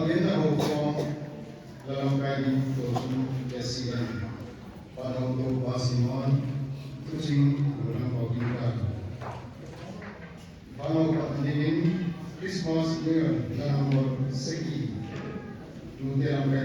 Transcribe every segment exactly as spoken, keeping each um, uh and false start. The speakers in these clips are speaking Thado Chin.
Ken a ho form, la lamkai ding to chun Jesse Gan. Pa Dong To, Pa Simon, Tu Ching, Lam Pau Ding Ka. Pa Dong Pa Ding In, Christmas New Year, la number seki. Tu te lamkai.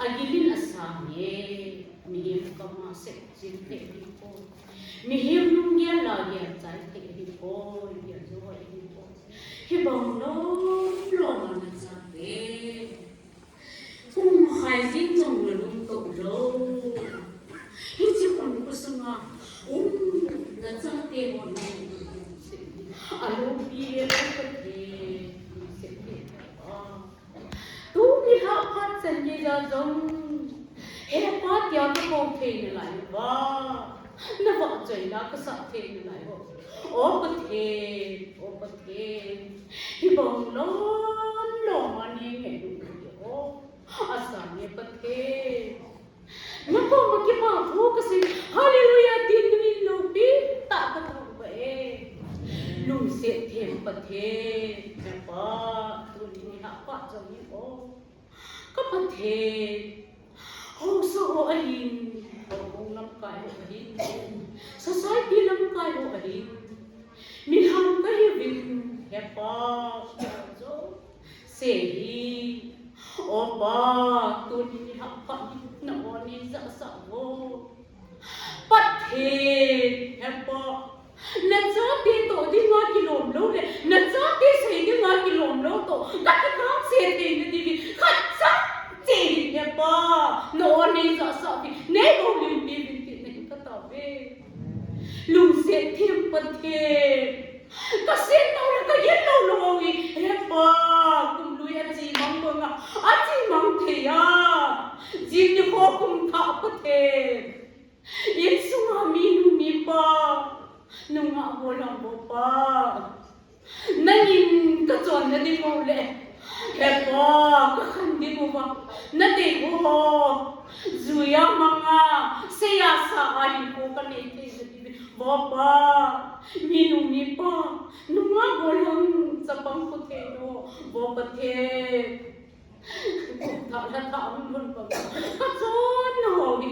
Agilin asang e, mihem kama seh chin thei ahi poi. Mihem lunggel la gel chai thei ahi poi, gel jo ahi poi. Hibang lom lom a nachate. Kum khai jing jong nalungtoh lou. Hiche kum khosunga um nachate ho nalungtoh lou. Alungpi e lou kate. Tuni lhah phat chan geiya jong, He Pa tia kakou thei nalai uva, navahchoina kasah thei nalai uva. O Pathen, O Pathen, hibang lom lom a neingailu uva, asang e Pathen. Nakoma kipa thu kasei, Hallelujah, tin tuin loupi tah kathou uva e. Lungset them Pathen, He Pa, tuni nilhah phat jong hi o. Ka Pathen, haosa ho ahin, houbung lamkai ho ahin, society lamkai ho ahin, milham kahiuvin, He Pa, jouse hi, O Pa, tuni nilhah phat hi na-o neijahsah uvo. Pathen, He Pa, nachate toh dinga kilom lou le, nachate sei dinga kilom lou toh, kakikap se theina diuvin, khatcha cheh hin He Pa, na-o neijahsah uvin, neihoulimpi uvin ti nahin katao uve. Lungset them Pathen. Kaset lou le kagel lou lou hi, He Pa, kum lui achimang banga, achimang thei a, jing nikho kum thah Pathen. Insunga minu mipa, nungah golhang ho Pa, nangin kachonna ding u le, He Pa, kakhan ding uva, nadei ho, juia manga, seia sa a hinkho kanei theina diuvin, Vo Pa, minu mipa, nungah golhang chapang khu thei lou, Vo Pathen. Kum thah lha thah hung lhun banga, kachonna ho hi,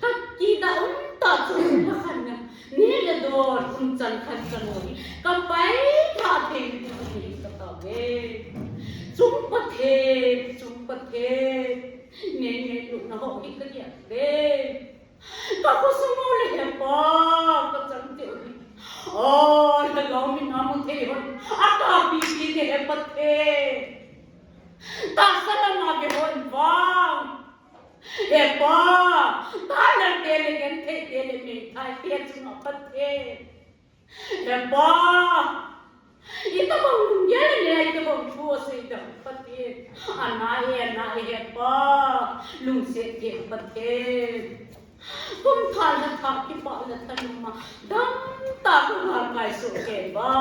kakida um tah chun kakhanna, neh le don, umchan khanchan ho hi, kapai thah thei ding hi katao uve. Chung Pathen, Chung Pathen, neingailutna ho hi kagel uve. Kakhosung u le He Pa, kachang teu hi, o, lhagao min amu thei hon, akap pipi te He Pathen. Tahsa lama ve hon vang, He Pa, talel te le genthei te le meithai te chunga Pathen. He Pa, itobang lunggel le itobang thu asei dam Pathen. Ana e, ana e He Pa, lungset them Pathen. Kum thah lha thah kipah le thanopma, damtah kagalkai soh kei uva,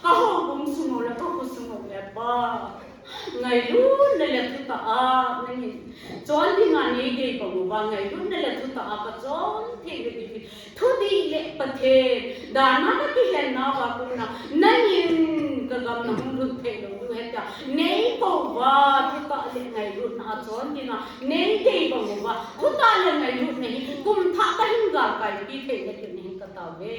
kahoubung sung u le kakhosung u He Pa. Ngailutna le thutah a nangin chon dinga neigei bang uva, ngailutna le thutah a kachon theina diuvin, thudih le Pathen, dana kakihen nauva kona, nangin kagam nahung lhun thei lou diu ahi tia, neipou uva, thutah le ngailutna a chon dinga neigei bang uva, thutah le ngailutna hi kum thah kahin galkaipi theina diuvin nahin katao uve.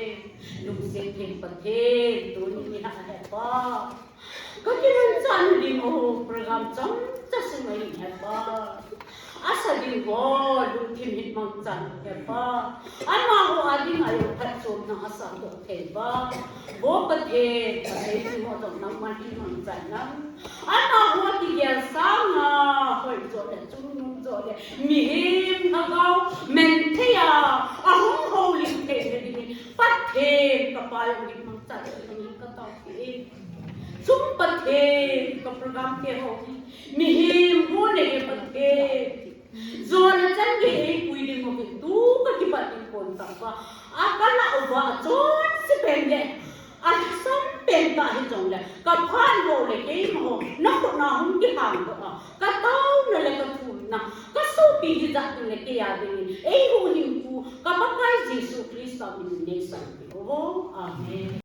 Lungset them Pathen, tuni nilhah He Pa, kakimanchah ding o program chomcha sunga hin He Pa, asa ding ho lungthim hin mangchan He Pa, amaho a dinga jong phatchomna asahdoh thei uva, Vo Pathen, asei ding ho jong nangman hin mangchan in, amaho kigel sanga hoijo le chungnung jo le mihem lhagao men thei a ahung ho Chung Pathen, ka program te ho hi mihem bu ne he Pathen. Jona chan gei eipui ding uvin tu kakipat ding pon tah uva, a kalah uva achonse pen le alhasam pen tah hijongle, kaphat ho le keima ho nakhut na hung kihang doh a, kataona le kathumna, kasopi hijat ding le kei a dingin eihuhhingpu ka Pakai Jesu Christa minin neisanpeh uvo. Amen.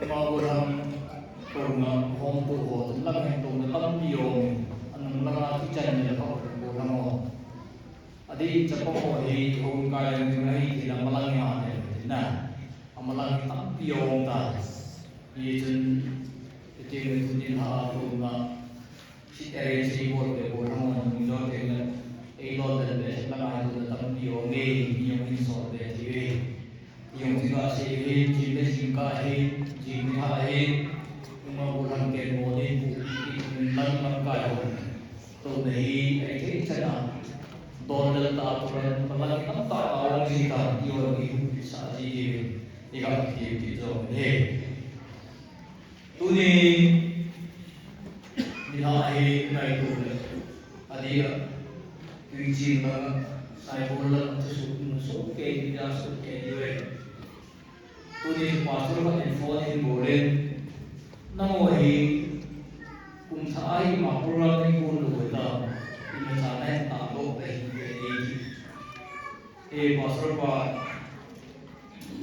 Nungah gollhang touna hung tou ho, lang hung touna tampi um, anung langa kichan le gollhang ho. Adeh chapang ho hi hung kai ding ahi tina malang hi ane tina. Amalang hi tampi um ta. Hichun, hichun tunin ha touna. Siteri si bol be bol hang on nung jo teng le, ei lol den be, la ngai tu le tampi um e, mi jong hin sol be ti ve. Jong ti ga se he, jing le jing ka he, jing ni ha he, nung a bol hang ken mo ni pu, i pu lang lang ka ho. To ne hi, ei thei chana, don le ta tu le, pa lang tam ta a ong ji ta, i ong i hu sa ji ki ve, i ga ki ki jo he. Tuni nilhah hi ngaito le, adeh a, Tuiching langa, Saibol langa, thusoh, thusoh kei, video soh kei, diu e. Tuni pastor khat in phone in bol in, nangho hi, kum thah a hi ima program nei bol lou hita, imacha nahin tahdoh ta hih em, eiti. E, pastor pa,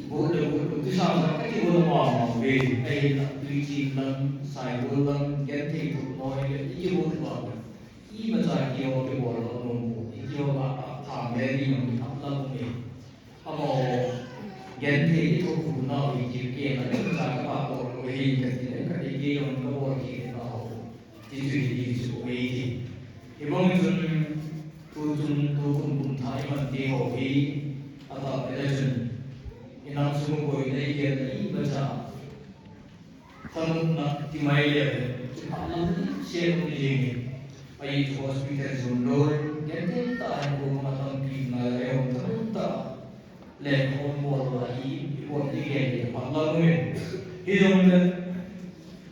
bol le bol, kisa sa kati bol mama ve, ahinla Tuiching lang, Saibol lang, genthei thum noi le, ikibol uva. Imacha kihou kibol lou nom u, ikihou a, a, thang le ni nom ki thap la nom e. Amaho, genthei ithoh u nau hi kikhen a, imacha kabol lou hi, kati le, kati kei jong kabol kit nau. Ti chu hi, ti chu hi ti. Hibang chun, tu chun, tu kum kum thah iman te ho hi, atah pet a chun, inam sung boina igel na imacha. Thanopna ti mai le, kipah lam se um jing e. Ahi chu hospital jong loi, genthei tah a hin kum atampi ngai le, thanop tah. Le hon bol la i, i bol i gel i phat la nui. Hijongle,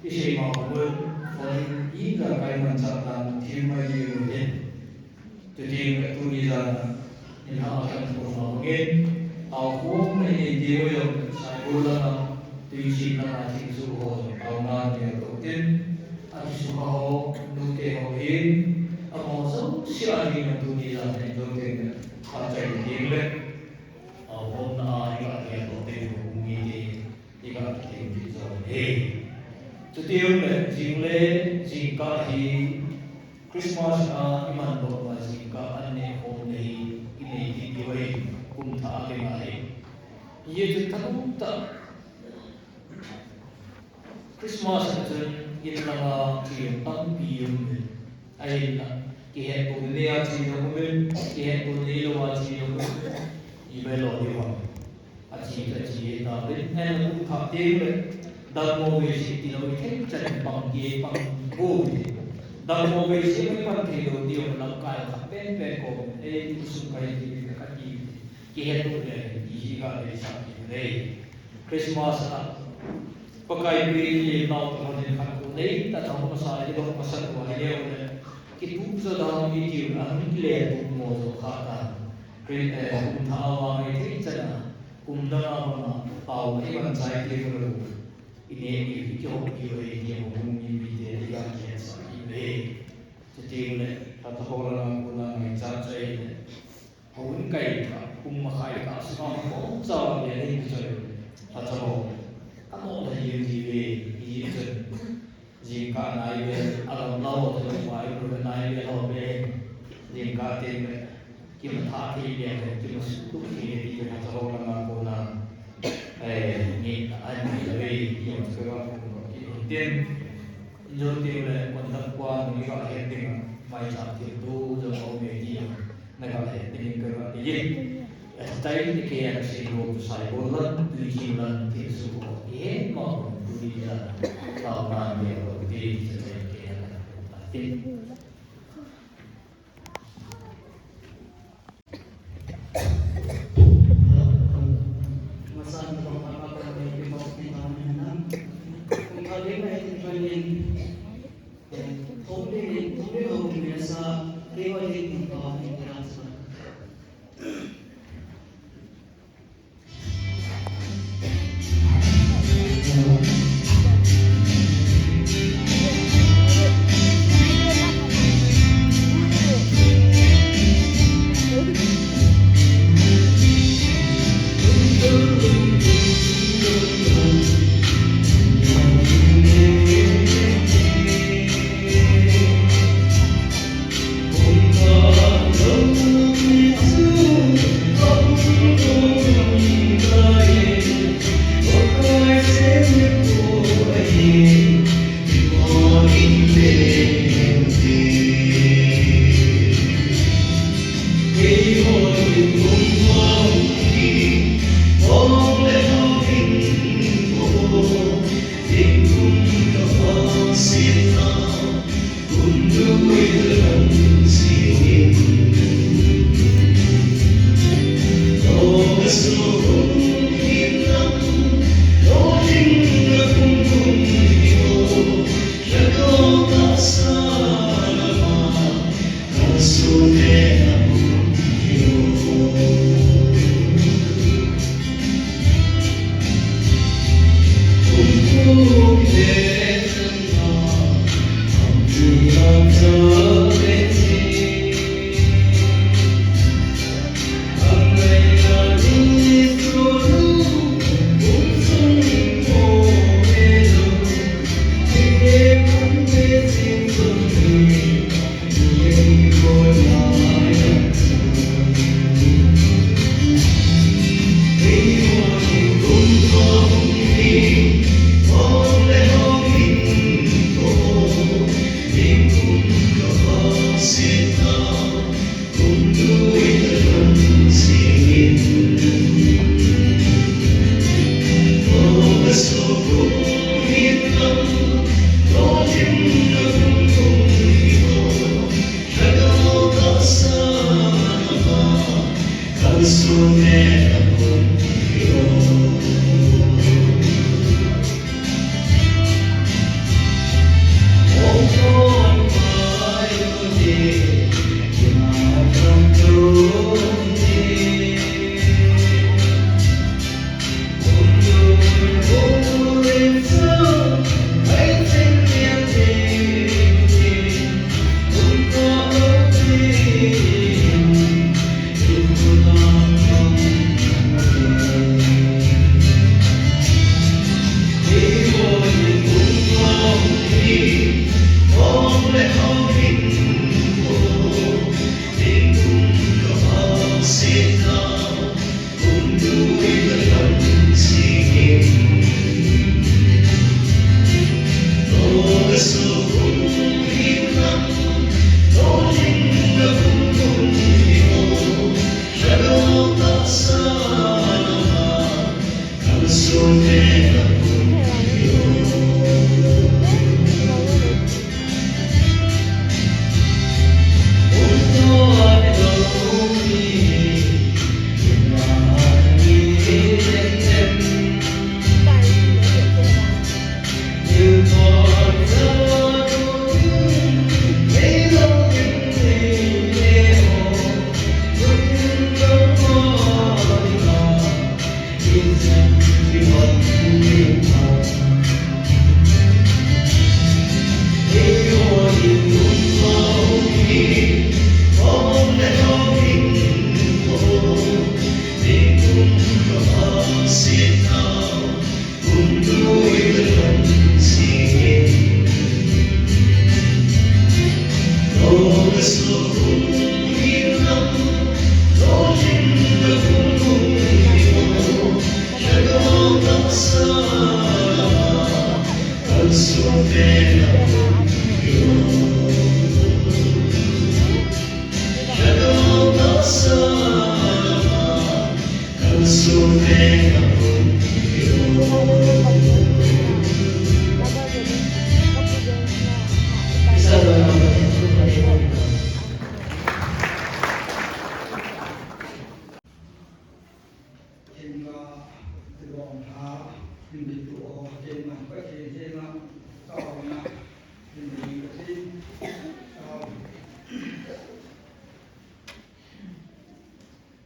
i sei ma bol, phone in ijakai manchah dan thim mai jing u hin. Chuti le tuni jan, nilhah a kan phone ma bangin, tao khom na i nei diu jong, Saibol langa, Tuiching langa thilsoh ho jong, taona nei a to tin, akisukha ho, nute ho hin, amaho jouse a ding a tuni jan nei to tin, phatchai ding le. Aw, hom na a, i ka kei to te ko mi te, i ka kei te jo he. Chuti le, jing le, jingkah hi, Christmas a, i man doh ma jingkah, an ne hom le hi, i nei ti ti wai, kum thah a le ma he. Ye chu thanom tah. Christmas a chun in langa thil tampi um e. Ahinla, kihetto nei a thil um e, kihetto neilou a thil um e. I be lo diu ham. Athi, athi ta, rin, ahinla kum thah teng le, dammo vei se tilou, thei chan pang ke, pang go ve. Dammo vei se, pang thei lou diu, lamkai khat pen pen ko, ei, sum kai ti, ka ti. Kihetto le, i hi ga le sa ki le. Christmas a, Pakai pi le nau te hon in khat ko nei, ta thau masa, i dong masa ko ai le le. Kitup jo dau mi ti a hung kile tu mo jo kha ta. Kri-, eh, kum thah a vang ei thei chan a, kum dang a vang a, pau ei van chai ti ko lo. I ne i ki ho ki ho ei ti ho kum ni mi te ti ga ki sa ki le. Chuti le, ta thau la na ko na ngai cha chai le. Houin kai kah, kum makhai kah, sungah hung bom chauva gel in kichoi. Phacha ho. Kanoh lha jeng jiuve, ijeh chun. Jingkah naive, agamlou ho, chulai uvin naive ho ve. Jingkah teng le, kimatha thei le, kimasuhtup thei le, ti phacha ho langa kona. Eh, ni, an ni ve, ti jong chu ka kum lo, ti jong tin. Injo teng le, conduct pa, ni ka het ding, maicham thilto, jong aume ti jong. Naga le, tinin kaga le. Athai ni kei a sei ho tu Saibol lang, Tuiching lang, thilsoh ho. Ihet ma ho, tuni a. Taona nei a ho, ti, ti, ti, ti, ti. Masan ko ma pa ko ni ko ni na. Ko ka le na tin ko ni. Thom le, thom le ho ni sa, ke wa le ni ko ni ra sa.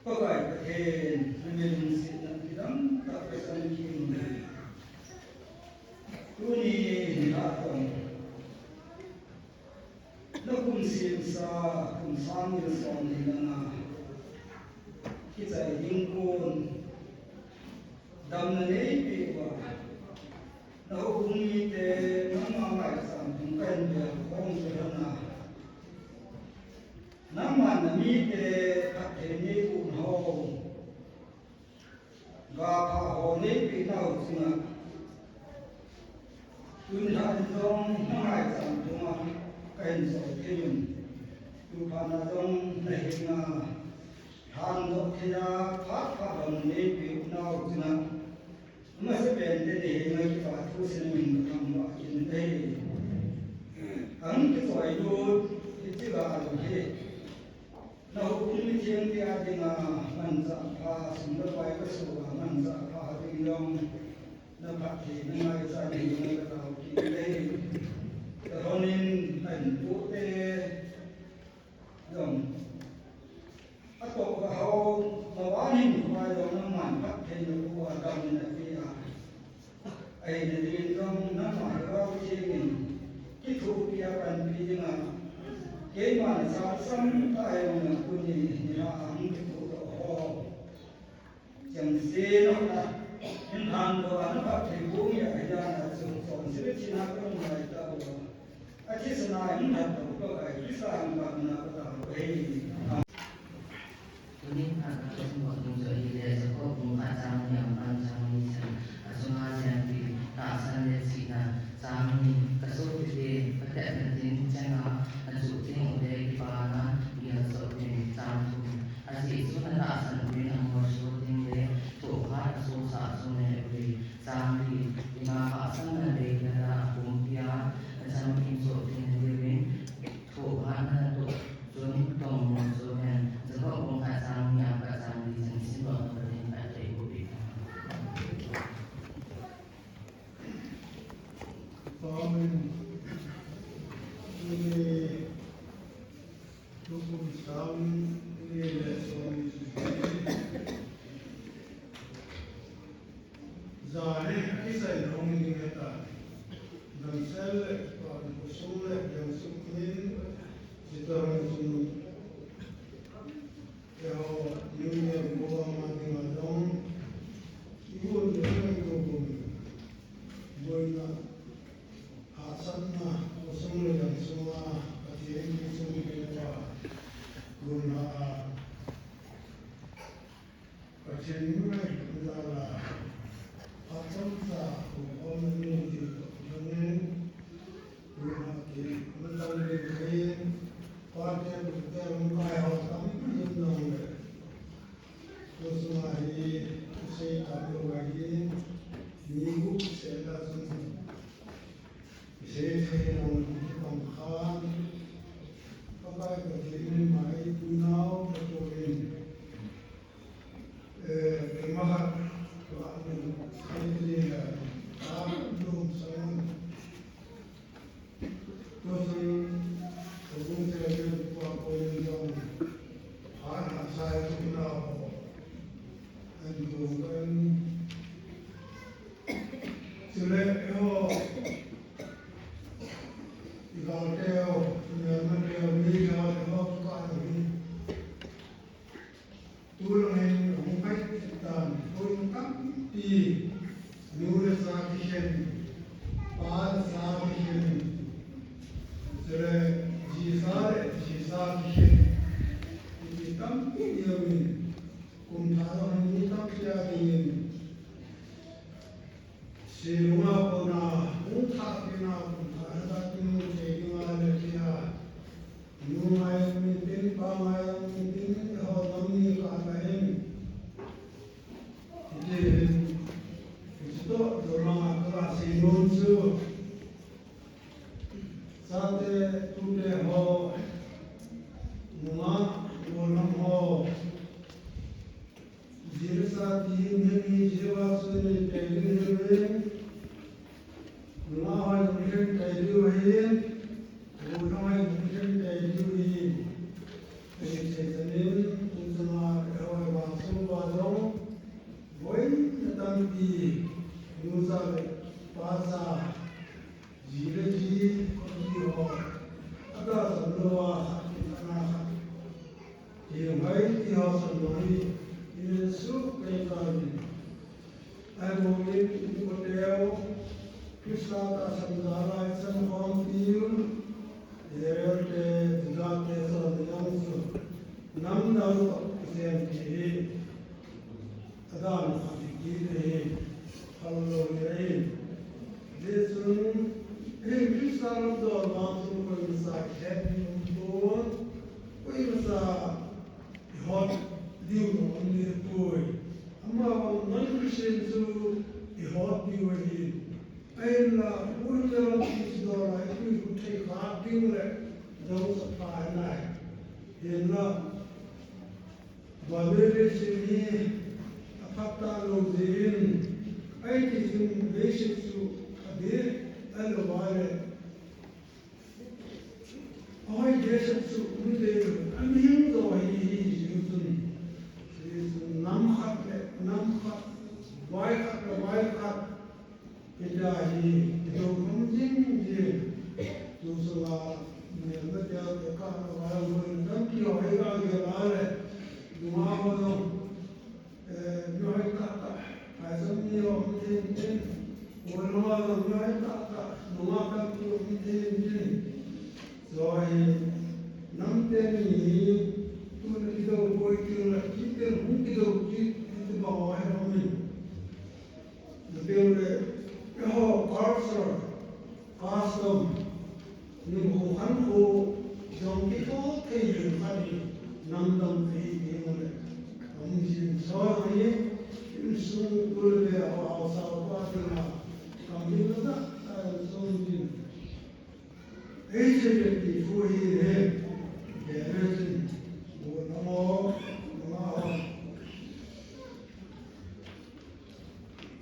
Pakai Pathen, na min lungsetna kidang tah a kasan kit in. Tuni nikho tong, na kum semsa, kum sang ni le som ni le nga kichai ding kon damna neipeh uva, na houbung mite nangma maicham theng kahin bel khom u ahi. Nangman na mite phatthei neiboh nau gapha ho neipeh nau chunga, tuni nikho in jong na maicham theng a kahin jou thei un. Tuphat a jong na henga lhandoh thei a phat phat damna neipeh nau chunga, amasapen in na henga kipa thu seiyin kathangvah kit in ahi. Ahung kichoi lut hiche gal hi na houbung mithengte a dinga manchah pha, sum le pai kasoh a manchah pha ding jong na phatthei na ngaichat in na katao kit e. Ka lhon in a inpohte jong, atoh kaho, mavan hinkho a jong nangman phatthei naboh a, damna napeh a, ahina dingin jong nangma Lhagao Theng in kithopi a panpi dinga, keima nachal samtah a jong tuni nikho a hung kithodoh ho chengse na hon a, hin lhandoh a na phatthei boh nge ahi dan a chu chonse le thina kalung lai tah uva, athisan a hin lhandoh Pakai Christa hung patna katao ahi. Tuni phat a kasim ding chu ahile, Jacob bung khat chang ni apat chang ni chan, achunga jempi, tahsan le chihna, chang ni, kasopite, katepna tin chenga nachuh teng uleh kipana geldoh uvin, chang thum, ajeh chu natahsan uvin amolso teng le thohhat asosah chu neh uvin, chang li, ima hahsatna le lala apumpia nachamkim soh teng le uvin, thohhatna natoh chun tongmol soh hen. Jacob bung khat chang ni apat chang li chan simdoh na Pathen phatthei boh peh hen. Amen. Tuni, tukum sang ni le som ni jani kisai nong ni ngeta. Damsel le pan kusum le yang sukmin, sitang sum. Keiho, New Year program a dinga jong, igun ding igun, boina, hahsatna, khosung le gamsunga, Pathen insung keipa, gunna a, Pathen ngai, nala, hahsatna, khosung le gamsunga, gunna a, Pate, pute, kai ho tampi um jongle, tusunga hi, sei tamlou ahi, ni gup sela chun, sei thei lou kipang khan, Pakai Pathen in mai unau, Pathen in, eh, keimahat, tua, sei thei la, a, lum sang, Tusun, kagong chairman pa konin jong, ana sai tu na ho. An tu kan. Chule ho. Igal teo, igal teo, mi igal teo pa ni. Tulangin hung kai tan, koi Pi, nu le cha kikhen, pa le cha kikhen, chule ji sa le ji sa kikhen. Iti tampi ni amin, kum thah a hung mi tampi a dingin. Silunga kona, hung thah pina kum thah na ta tinu thei dinga le tia. Nu ngai ang min tin, pa ngai ang min tin, eiho nam ni kha ta hin. Hiti hin, hiti toh, Lhomang a kala sei nom chu. Chate, tute ho, nungah, golhang ho. Ji le cha ti hin, hin hi, ji le cha chu nei peh ding hin. Nungah hon hin peh diu hin. Golhang hon hin peh diu hin. Ei sei chanin, tu chunga, eiho vangsetpa jong. Boina tampi, nu cha le pa cha. Ji le ji, ji ho. Ada sam lou a, khat in ana khat. Ti mai ti ho sam lou hi, i le su kei ta ni. Ai mo ni, i ko teu, Krista tahsan jal a i chan khom tiu, Israel te, Juda te, chon ni ang su. Nam dang ko, i sem ti hi. Adan khat kiti le hi, phal lou hi ahi. Hichun, hi Krista lam dol vang chun koima cha khet ding um pon, koima cha i hot diu um ding poi. Amavang non-Christian chu i hot diu ahi. Ahinla, Buddha lam ti dol a i pui hu thei kha ding le, dong sa pha nai. Hinla, Bible lesson hi aphat talou jeh in, ahi ti chun basic chu adih, ahilou le. Ahoi basic chu um deh lou, amihing jo hi hi jeh chun. Hichun nam khat le nam khat, vai khat le vai khat, Hitia hi, kidou khom jing jing. Tu sunga, melmate te ka, ka vai hoi, tampi ho hi ka gel a le. Nungah ho jong, eh, mi hoi tah tah. Phaicham mi ho um thei in tin. Golhang ho jong mi hoi tah tah. Nungah tampi um thei in tin. Chu hi, nam teni hi, tuna kidou poi tin le, kiten hung kidou kit, kiti bang ho hi um in. Chuteng le, eiho culture, custom, ninkho khankho, jong kithot thei ding khat hi, namdang thei ding le. Hung jin so hi, insung tul le, a, a, sao pa ding a, kam ding le ta, a, sung ding. Ei, che le ti fu hi le, ke le chin, bu na mo, na ma ho.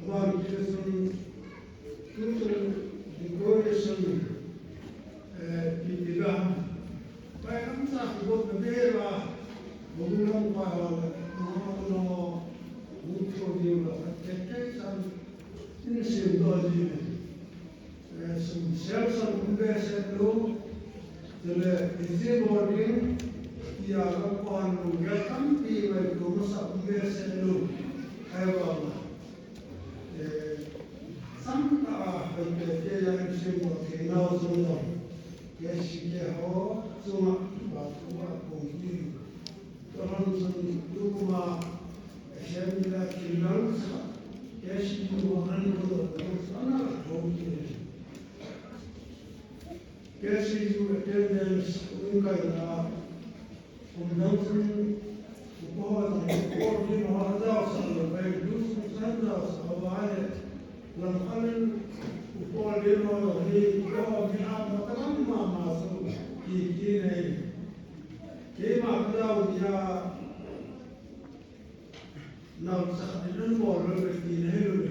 Aban kiti chun, tuchung decoration, eh, kiti la. Pai lam sa kibot na be la, bu lam pa la, na ma tu na mo, bu tho diu la, ke ke chan, in sim do ji le. Eh, sum sel san um behseh lou, chule busy bol ding, tia lam pan lunggel tampi ngai tu masa um behseh lou. Ahivang, eh, sam ta a, kan pe te ya in sim bol thei nau zong zong. Ke si ke ho, chunga, ba tu a kong ti. Tua hon chun tukum a, Assembly a thil dang sa, K C U a an ko dang sa na thou kit. K C U attendance um kai na, kum dang chun, upa ho dang, upa ho ding ho a dau sa lo pai, du sung san dau sa va le, lam khan in, upa ho ding ho dang hi, upa ho ding a, ma ta lam ma ma su, ki ki nei. Keima ka dau dia, nau sa khat in an bol lo ve ti na hi lo ve.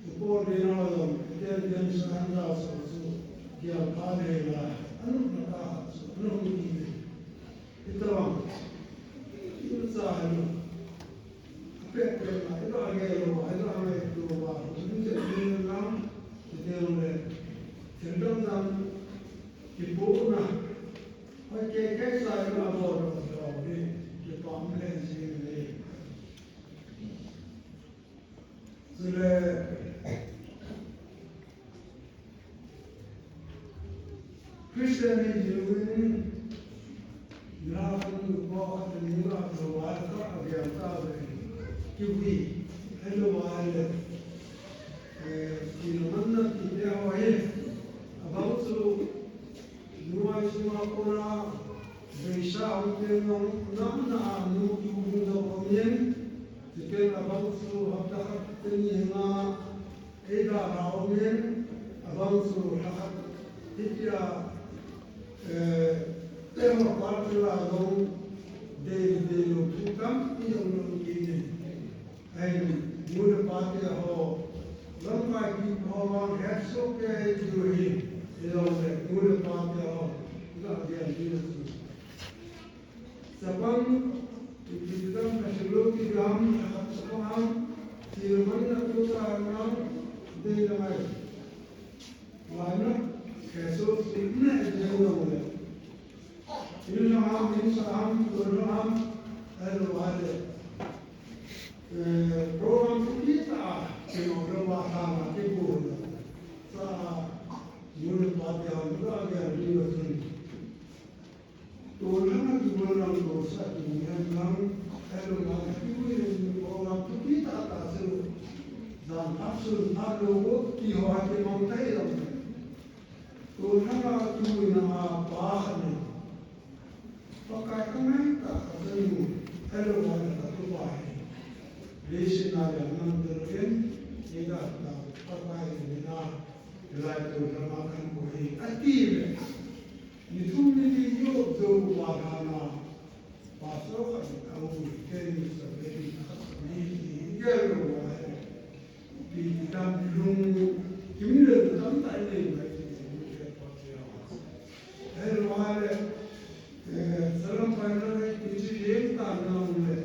Upa ho ding ho dang, ten ten sa an dau sa su, kia pa le la, an na ta su, an hung ti ve. Ita bang, ita sa lo. Pek pek na, ita ge lo, ita ge lo ba, ita ge lo lam, ita ge lo. Thil dang dang, Kipuna. Hoi ke ke sa ina bol lo lo ni. Kipah le jing ni. Chule Christian ni jiuvin, na kan nu ko kan ni ma to wa ka a biang ta ve. Ki wi, hello wa le. Eh, ki no man na ki te ho he. Abang chu nuai suma kona beisa hung teng nong na na a nu ki hung dau hong yen. Tipen abang chu hapta khat teni henga eida ra hong yen. Abang chu lha khat hitia, eh, te ho party la dong dei dei lo thu tampi hung dong kit in. Ahin, nu le pa te ho, lamkai pi ho vang het soh kei diu ahi, hilou le, nu le pa te ho, ga gel diu chu. Chapang, ipi ti dam ka silo ti dam, ka khat chapang ham, ti man na tu ta nam, dei na mai. Why not? Keso sutna jeng long le. Inlong ham, insung ham, tolong ham, hello, wale. Eh, program tu kita, kino lo wa sama kibu. Sa, yun pa dia, lu dia, lu dia. Tolhang a kibol lang, tolsa kibol lang, hello, ma, kibol lang, o, ma, tu kita ta se lo. Dan absol, absol, ki ho ha ki mang tai lang. Tolhang a kibol na a pa khan. Pakai ka ngai ta ka se lo, hello, ma, ka tu pa he. Leisi na ya nang tu ken, ye da ta, Pakai ni na, lai tolhang a kan ko he, ati le. Ni thum ni li yo zo wa ha na. Pastor khat in a um, kei ni sa ve ni khat ni ni gel lo wa he. Pi ti tam lung kim le tam tai le mai ti ni ke pa ti ha. He lo wa le, eh, salam pai na le ti chi ye ta na um le.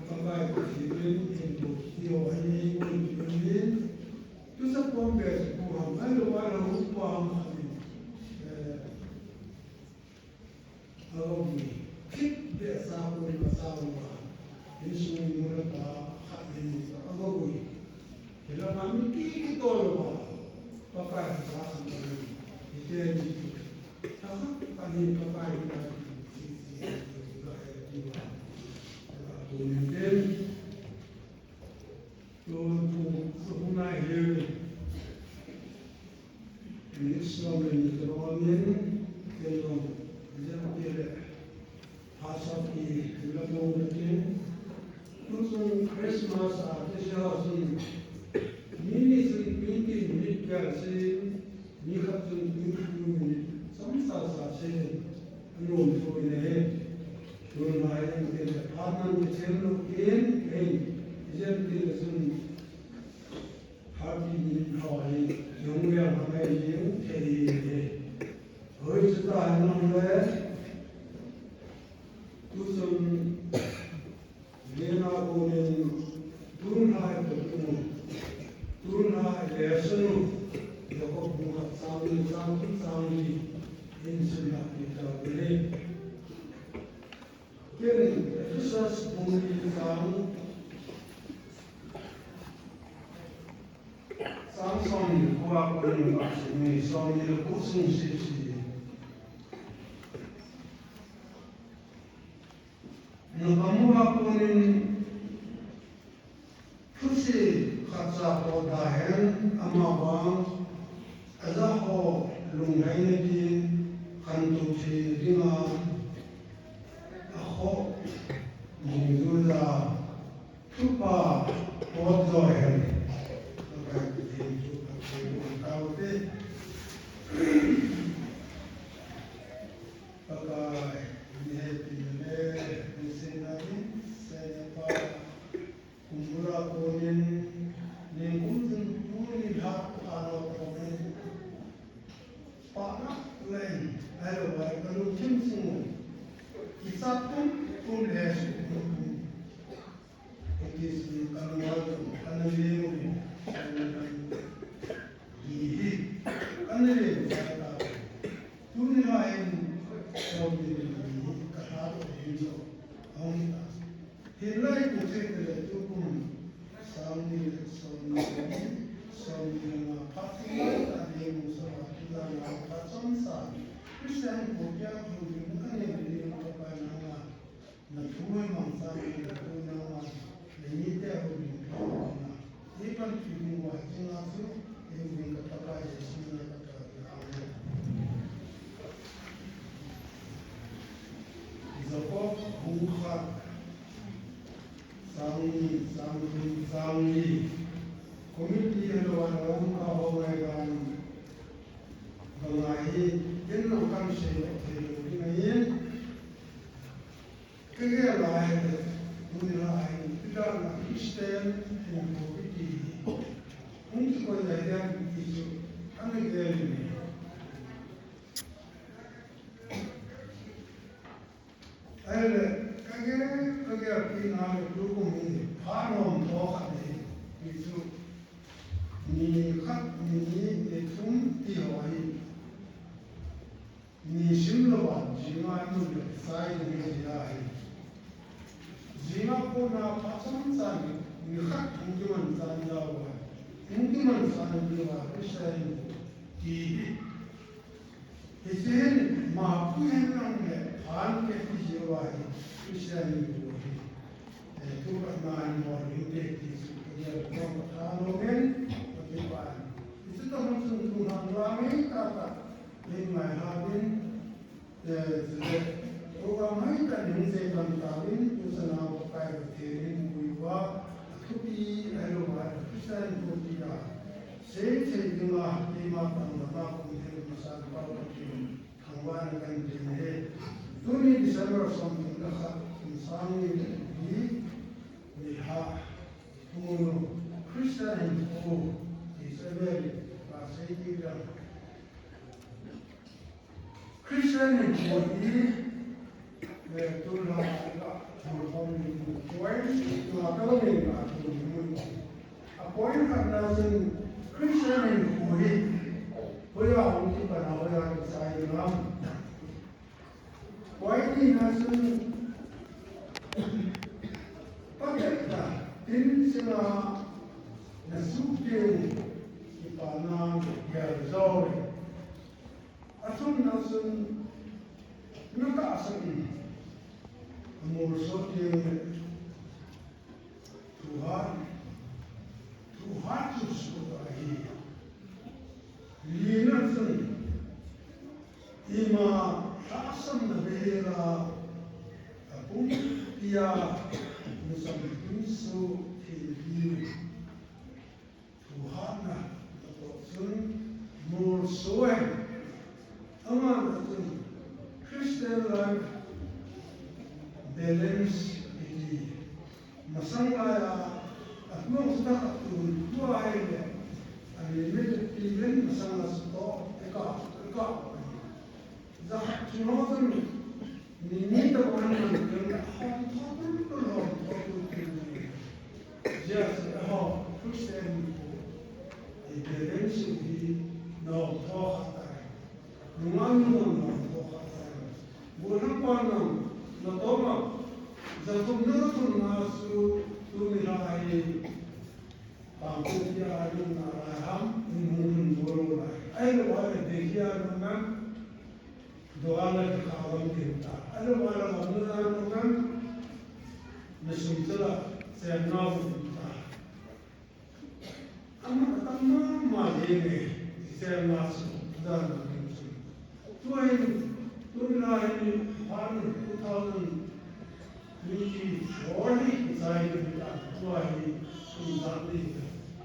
Ka bai ti ni ni ko ti yo ha ni ko ni ni. Tu sa pom be ku ha, he lo wa le hu pa ha ni. Eh, Agogui. Kit de sa ko ni sa wa. Insung ni mo le pa khat ni sa agogui. Kila ma mi ki ki to lo wa. Pakai sa sa ni. Ite ni. Sa sa pa ni pakai ni. Si si ni. Ga he ni wa. Ko ni den. Tun pu, pu na he. Ni Islam ni tro ni, ke no, ni ke le. Hasa ki, la mo ke. Tun Christmas a, ke sa sun. Ni ni sun, ni ki, ni ka sin. Ni khat chun twenty two minute, chomcha sa se, anom tho in ahi. Tun lai in kile, phat nan kichen lou in, in, ijen kile chun, thirty minute ho hi, jong veng hung mai jing thei in ahi. Hoi chuta hin nang le, tu chun, Lena konin tun hai ka tum, tun hai lesson u, Jakob bung khat chang ni, chang thum chang ni, in simna pi ta ule. Ken Ephesus bung li chang, chang som ni le ko a konin ka sim ni, som ni le ko sung sese. Nakamu a konin thuse khatcha potda hen, amavang aja ho lunglhaina din khantou thei dinga akhoh dungjui a thupha potjo hen. Pakai Pathen thu phatthei boh taute. Pakai, ni hepina le, ni sena ni, sena pa, kumbula konin, ni kum chun tuni lha, ano konin. Pa na, len, alo, ai, kalungthim sung, kichat tum, tum le, tum, tum. Hiti chun kan ngai kan, kan leng uve. Hi hi, kan leng uve ta. Tuni a hin, Somni le ni hi ka lha to hin jo. Ahung ta. Hilai ku che te le tukum. Sang ni le som ni le som ni le nga phat ni le ta ni mu sa wa ki la nga phat som sa. Christian ko pia ko ni ka ni ni ko pa na nga. Na thu mang sa ni na thu na nga. Na ni te ho ni ko na. Ni pan ki ni wa ki na su ni ni ka ta pa ye si na ka ta. Amen. Jakob bung khat. Sang ni, sang thum, sang li. Committee hello, hello, ka ho ngai dan. Ba ngai hi, ken nang kan sei lo thei lo ding ahi. Ka gel lai le, mun lai, ti dan na Christian, hin ko ki ti. Hung ki ko ya ya ki chu, an gel ni. Ahile, ka gel, ka gel pi na le tu ko mi, pha nom to kha ni, pi chu. Ni khat, ni ni, ni thum ti ho hi. Ni sim lo va, jinga nu le sai ni le ya hi. Jinga ko na pha chang chang, ni khat hung ki man chang ya va. Hung ki man chang ni va, Christian ti hi. Hiche hin, mapui hen lang le, phan ke ti jeh uva hi, Christian hi bu hi. Eh, tu ka na hin mo hin te ti su ke ya ko ka tha lo men, ko ti pa. Hiche ta hon sun tu na la me ta ta, hin mai ha bin, eh, chule, program mai ta ning se kan ta bin, tu sa na ko kai ko te rin bu uva, tu pi, ai lo va, Christian ko ti ya. Sei sei dinga, keima pangdama kum thei masa Pathen thangvahna kahin pe ahi. Tuni December som thum le khat, kum sang ni le li, ni ha, Punu, Christian hinkho, ti seven, ka sei ti dang. Christian hinkho hi, eh, tun la ka, tun hom ni, point, tun la ka lo ni ka, tun ni. A point khatna chun Christian hinkho hi, hoiya hung kipan a, hoiya kisai ding ham. Point nina chun, patepna, tin chenga, na suh ding, kipana, gel jo. Athumna chun, na tahsan in, amolso ding le, thuhat, thuhat chu suhdoh ahi. Lina chun, ima tahsanna behela, apumpia, na champion suh thei ding. Thuhatna, atoh chun, molso ahi. Amana chun, Christian life balance iti. Masang laiya, atmong sutah atun, tua ahile, a limit pi len masang la suto, eka, eka. Jakhat chunga chun, ni ni tabang man ken hom tho tul tul hom tho tul tul. Jesu ho, Christian ko. I balance hi na hom tho kha tai. Nunga nunga na hom tho kha tai. Gollhang pa nang, na toma, jathum na thum na su, tu mi ra ai. Pangkeng tia lungna lai ham, in hung in bol lai. Ahile vale, Delhi a nung nang, doan la kikha lam tin ta. Ahile vale, lam nung nang nung nang, na sum chala, sem na bu tin ta. Ama tam ma ma ye ne, sem na su, dan na tin su. Tua hin, tuni la hin, phan two thousand twenty-four hi, zai ni ta, tua hi, kum zat ni ta.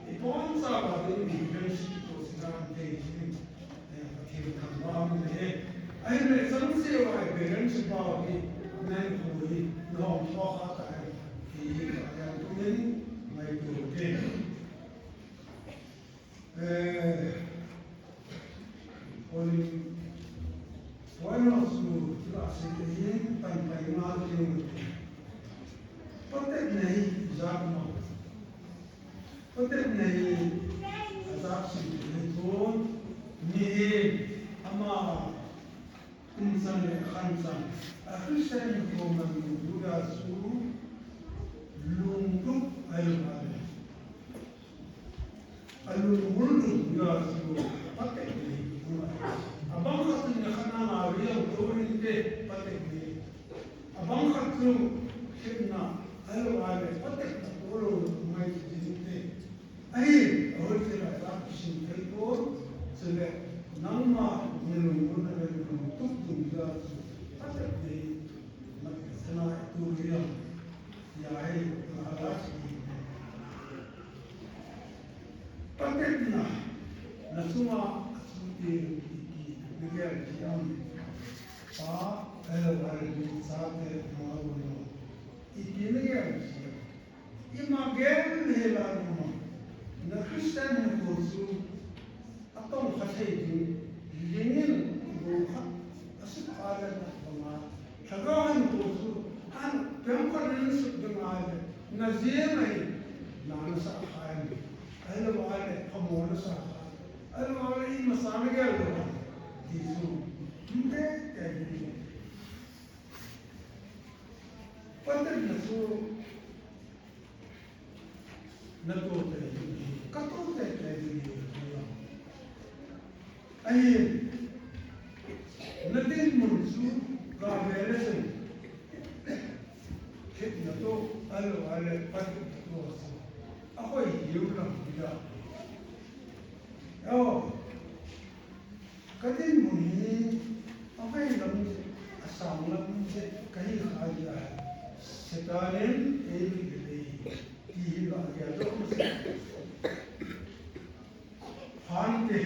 I pon sa ba ding ni friendship to si kan te si. Eh, Pathen thangvah in le. Ahile chang se va i friendship ba hi, nan khu hi, nom tho kha ta hi. Hi ka yang tu min, mai tu te. Eh, Pauline, why not you, you are saying, pan pai ma ki mo. Patepna hi ijat mo. Patepna hi ajat si ni tu, ni ama Kum sang le khan sang. A Christian ko man Buddha su lungdup ayo ane. Abang khat chu na khat na nga ri ang to rin te, patek ni. Abang khat chu khin na, alo ale, patek na to lo mai chi te. Ahi, ahoi te la ta kisin thei ko, chule, nangma ni lo mo na le lo tuk tung ja chu, patek ni, na sana tu ri ang. Ya hai, na la chi. Patepna, na chunga achuti iti, nagel chi am. Pa, eh, wal ni chate, ma, uno. Iti nagel chi am. Ima gel ni la no. Na Christian ni ko chu, atong kha thei ding, lingin, go kha, asuk a le na banga. Lhagao hin ko chu, an pem khat in suk ding a le, na jeng ahi, na na sa kha ahi. Ahilou a le, phamo na sa kha. Ahilou a le, ima sa na gel lou a. Ti chu, hinte, te ni. Patepna chu, Na to te, ka to te te ni. Ahi, na dinmun chu ka ve le sin. Khet na to, alo ale, pat to. Ahoi hiu lam ida. Oh. Ka dinmun hi, a vei lam, a sang lam, ka hi kha hi a, Satan in ei mi le ei, ti hi la ya do. Phante.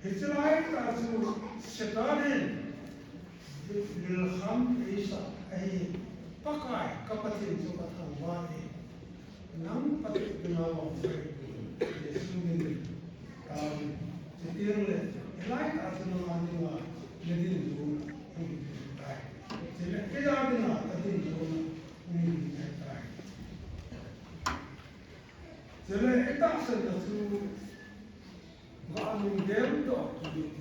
Hiche lai ta chu Satan in lilkham eisa ahi, Pakai ka Pathen chu ka thangvah e. Nang Pathen dinga vang pai, Jesu min in, amen. Chuteng le, hilai ta chu nang a dinga, na dinmun, um, tai. Chule, kila dinga, ka dinmun, um, tai. Chule, i tahsanna chu, va lunggel doh kit in.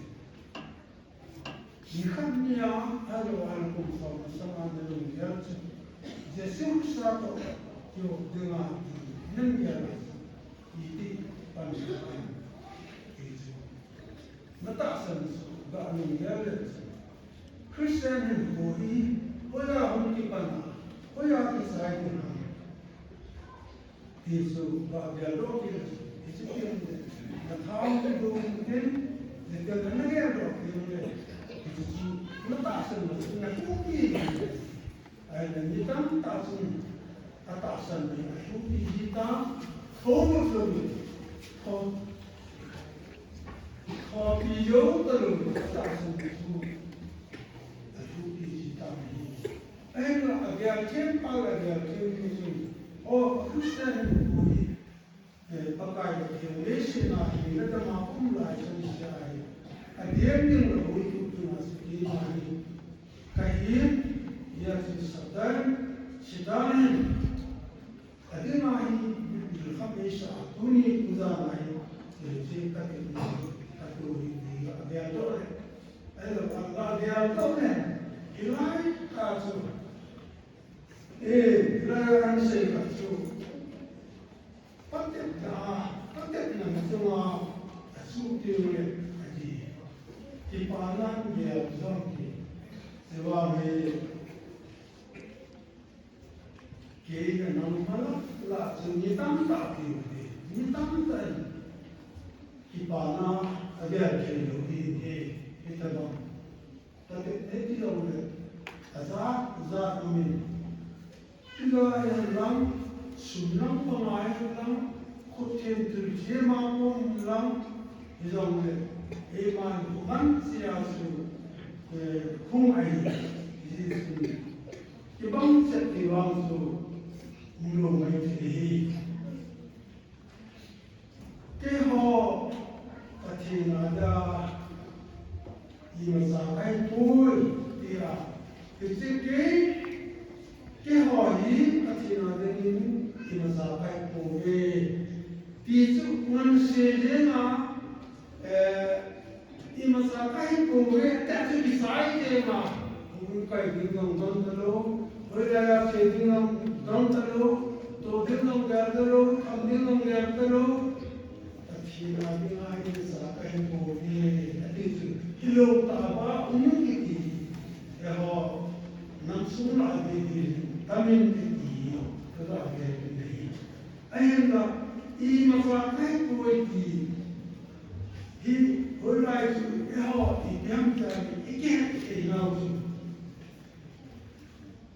Nikhat nia, ahilou a le kum som masanga na lunggel chu, Jesu Christa toh kihop dinga ti, na lunggel a chu, iti pan ding ham, ti chu. Na tahsan chu, ga lunggel le chu. Christian hinkho hi, hoiya hung kipan a, hoiya kichai ding ham. Ti chu, va gel doh kit le, hiche teng le, na thao kidong tin, hiche na gel doh kit le, hiche chu, na tahsan na chu, na thupi. Ahile, mi tamtah chun, atahsan na, athupi ji ta, tho lo, tho, thopi jou talou, atahsan na chu, athupi ji ta hi. Ahinla, agel them, agel them hi chun, o, Christian hinkho hi, eh, Pakai Pathen leiset a hina dama um lai chan sia ahi. Adem ding lou hi tu tu na chu keima hi. Kahin, hia chu Satan, Satan hin. Adinga hi, lilkham eisa, tuni tujan a hi, eh, che ka ti ni, ka tu ni, ni, agel doh le. Ahilou, a, agel doh le. Hilai ta chu. Eh, hilai a nasei khat chu. Patepna, patepna na chunga, achuti le, ati. Kipana gel jong ti. Chevang hi. Kei ka nang mala, la chu ni tamtah ti u te. Ni tamtah in. Kipana, agel thei lou hi, hi, hi tabang. Patep te ti lou le, ajat, jat umin. Tiga ahi lang, sum lang panga ahi lang, khut them tul them a kon lang, hijong le, eiman human sia su, eh, khung ahi, Jesu. Kibang chet ti vang su, um lou mai thei hi. Keiho Pathen a dia imacha kahipoi, tia. Hiche kei, keiho hi Pathen a dingin imacha kahipouve. Ti chu nganse jenga, eh, imacha kahipouve, tia chu kichai jenga. Hung kai ding jong dong talou, hoilai a che ding jong dong talou, to ding jong gel talou, kham ding jong gel Tamin te ti, ka ga ve te hi. Ahinla, imacha kahi poi ti. Hi, hoilai chu, eiho, i piang piang, i kihet thei nau chu.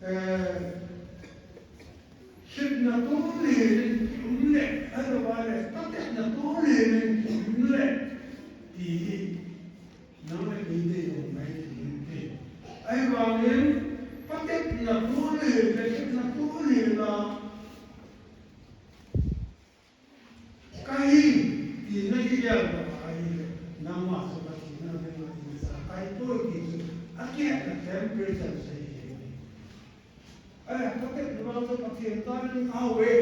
Eh, Hetna tole um le, ahilouleh, patepna tole um le, ti hi, nang le kei te jong ngai thei inte. Ahivangin, patepna tole le, hetna tole la, kahi, tina kigel lou ahile, nangma chu Pathen a dinga imacha kahi poi ti chu, akihetna temperature chu ahi. Ai, patepna vang chu Pathen ta ding ahi ve.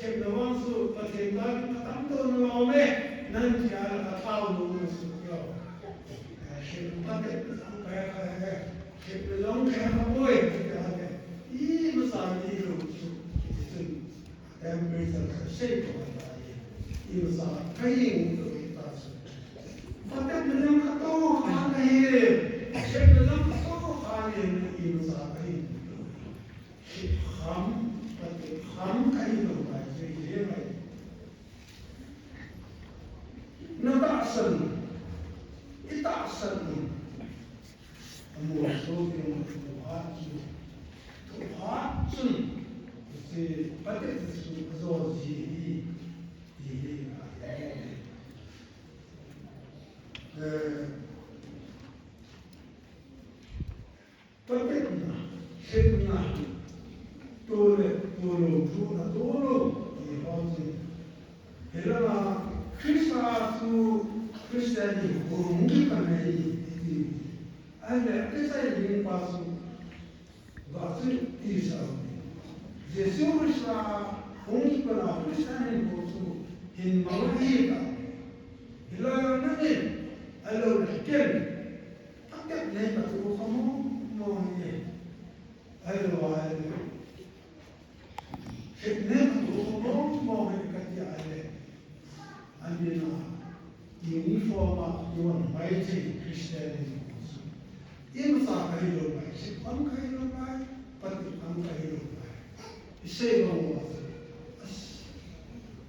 Hetna vang chu Pathen ta ding atam tona vang ve. Nang tia la ka thau lo na su yo. Ai, hetna patepna vang kaya kaya ve. Hetna vang kaya ka poi, tia ve. Imacha ni lo chu, ti chun. Temperature ka sei ko ta ni. Imacha kahi lo ta chu. Patepna jong kato kha kahi. Hetna jong kato kha ni, imacha kahi lo. Kham, patep kham kahi lo ta chu hi mai. Na tahsan, i tahsan in. Amo so ke mo so ha chu. To ha chun. Se patep chu ajo ji hi. Hi hi. Eh, Patepna, hetna, tole, tolou, thuna, tolou, ti ho chu. Hilanga Christa chu Christian in hung kipan ahi, ti. Ahile, akisei ding pa chu, va chu tisa. Jesu Christa hung kipan a Christian in ho chu, hin mang ahi ta. Hilai nangin, ahilou le ken. Patepna hi katoh kha mong mong e. Ahilou le. Hetna hi katoh kha mong mong e kati a le. Anina, uniform a ivan mai thei Christian in. Imacha kahi lou mai, hetna kahi lou mai, patepna kahi lou mai. Isei bang uva chu, as,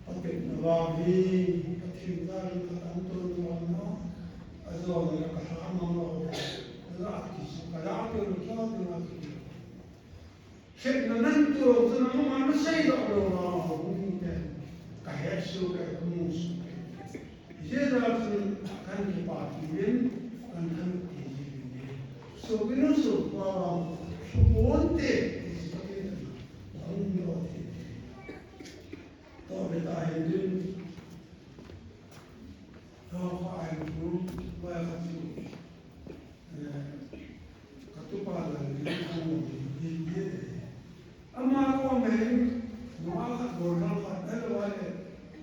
patepna vang hi, Pathen ta ding atam tona vang, ajona la ka tha mang lou, la ti chu, ka la ti lou, ka la ti lou. Hetna nan tu, chu nangma nasei doh lou vang, hung te, ka het su, ka mu su. Hijeh a chun kan kipa uvin, kan thanop uvin. Sopinu sopa vang, soponte, ti chu Pathen in, ahung doh thei. Toh le ta hin din. Toh kha ahin tu, vai kha chu. Eh, ka tupa la ni, ni, ni, ni. Ama ko me, no a kha, bol na kha, ahilou le,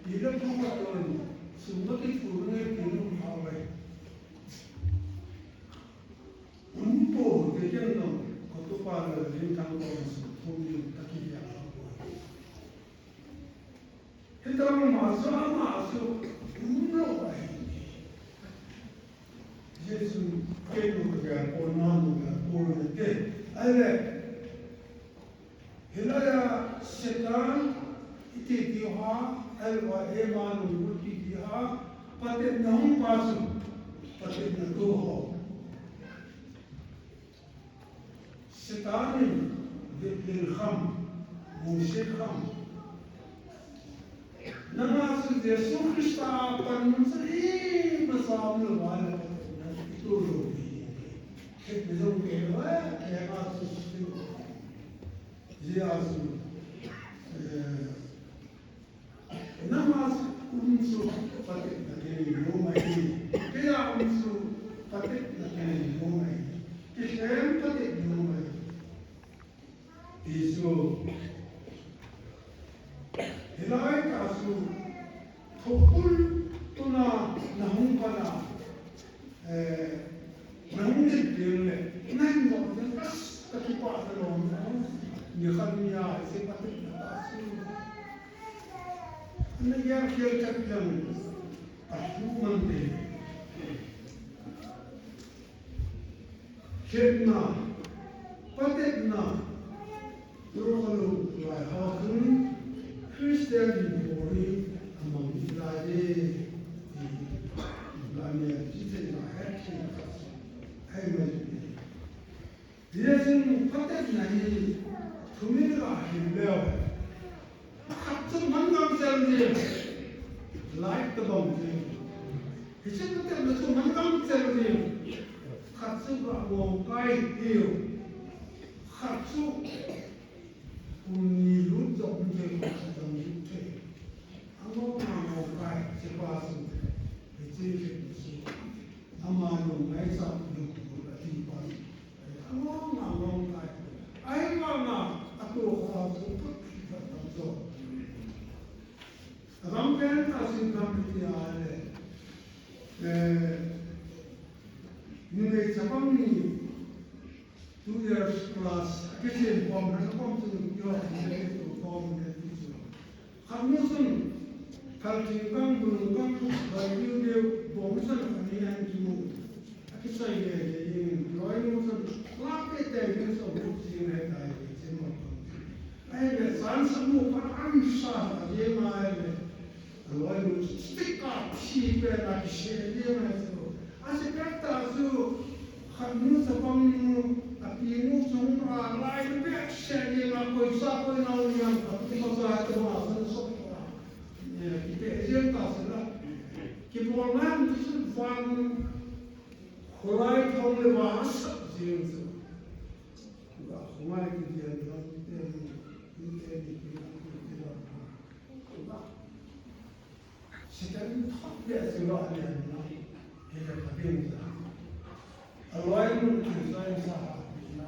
pi le pa kha to ni, sum ma ki tu ne, pi no kha vai. Umpo te ken no, ka tupa la ni, kan ko sum, tu ni, ta ki ya ko. Hitobang ma chu ama chu umlou ahi. Jesu kei nu ka gel pon, na nu ka gel pon te. Ahile, hilai a Satan iti ti ha, ahilou a ema nu iti ti ha, patepna hung pa chu, patepna tu ho. Satan in, Bethel kham, Mose kham. Nanga chu Jesu Christa a pan mun sa i masam lo ba le, na itu lo. Khet be jong ke lo, eh, ke ma chu. Jesu, eh, Nangma um chu patepna kinei nom ahi. Keia um chu patepna kinei nom ahi. Kilhem patep nom ahi. Ti chu. Hilai tah chu. Thokul tuna nahung pana. Eh, nang dit ding le, nang bol ding, as, ka kipah ta lom, ni khat ni a, se ka ti ta si. Na ya kiel ka piang, a hu man te. Khetna, patepna, Lukha lung lai ho chun Christian in bol hi amang lai e. Lai ne chi thei na het thei na hai mai. Hijeh chun phatepna hi thumin la hil leu. Khat chu man gam chel jeng. Lai tabang jeng. Hiche phatepna chu man gam chel jeng. Khat chu ga ngong kai hiu. Khat chu kum ni lut jong um thei, kum khat jong lut thei. Angong angong kai, hiche pa chu, hiche hi chu. Ama lungngaisah lungput ati pa chu. Angong angong kai. Ahivanga, atu kho chu, put, put, put, put. Ram pen ka sin kam ti a le. Eh, numei chapang ni two years plus, a kichen pom, na pom chun, yo, ni le tu pom, ni le tu. Khat nu chun, kal ti kang, bul kang, bai diu diu, bom san ani an kimu. A kisai le le in, loi nu chun, la te te ni so bu chi ne tai, chi mo. Ahile, san sa mu khat an sa, a je ma ahile. Aloi nu chu stick a thi pen a kisei jeng ahi chu. Asei pet tah chu, khat nu chapang nu, api nu chung a lai nu beh sei jeng a, koisa koi nau ni ang khat nu chapang a chun sop a. Eh, kipeh jeng ta chu la. Kibol ngai chu chu vang kholai thong le va sap jeng chu. Ga khongai ki jeng lang te ni, te ni ki lang ki lang. Sitani thot le silo ane na. Hele pabin sa. Aloi mun ki sai sa ha na.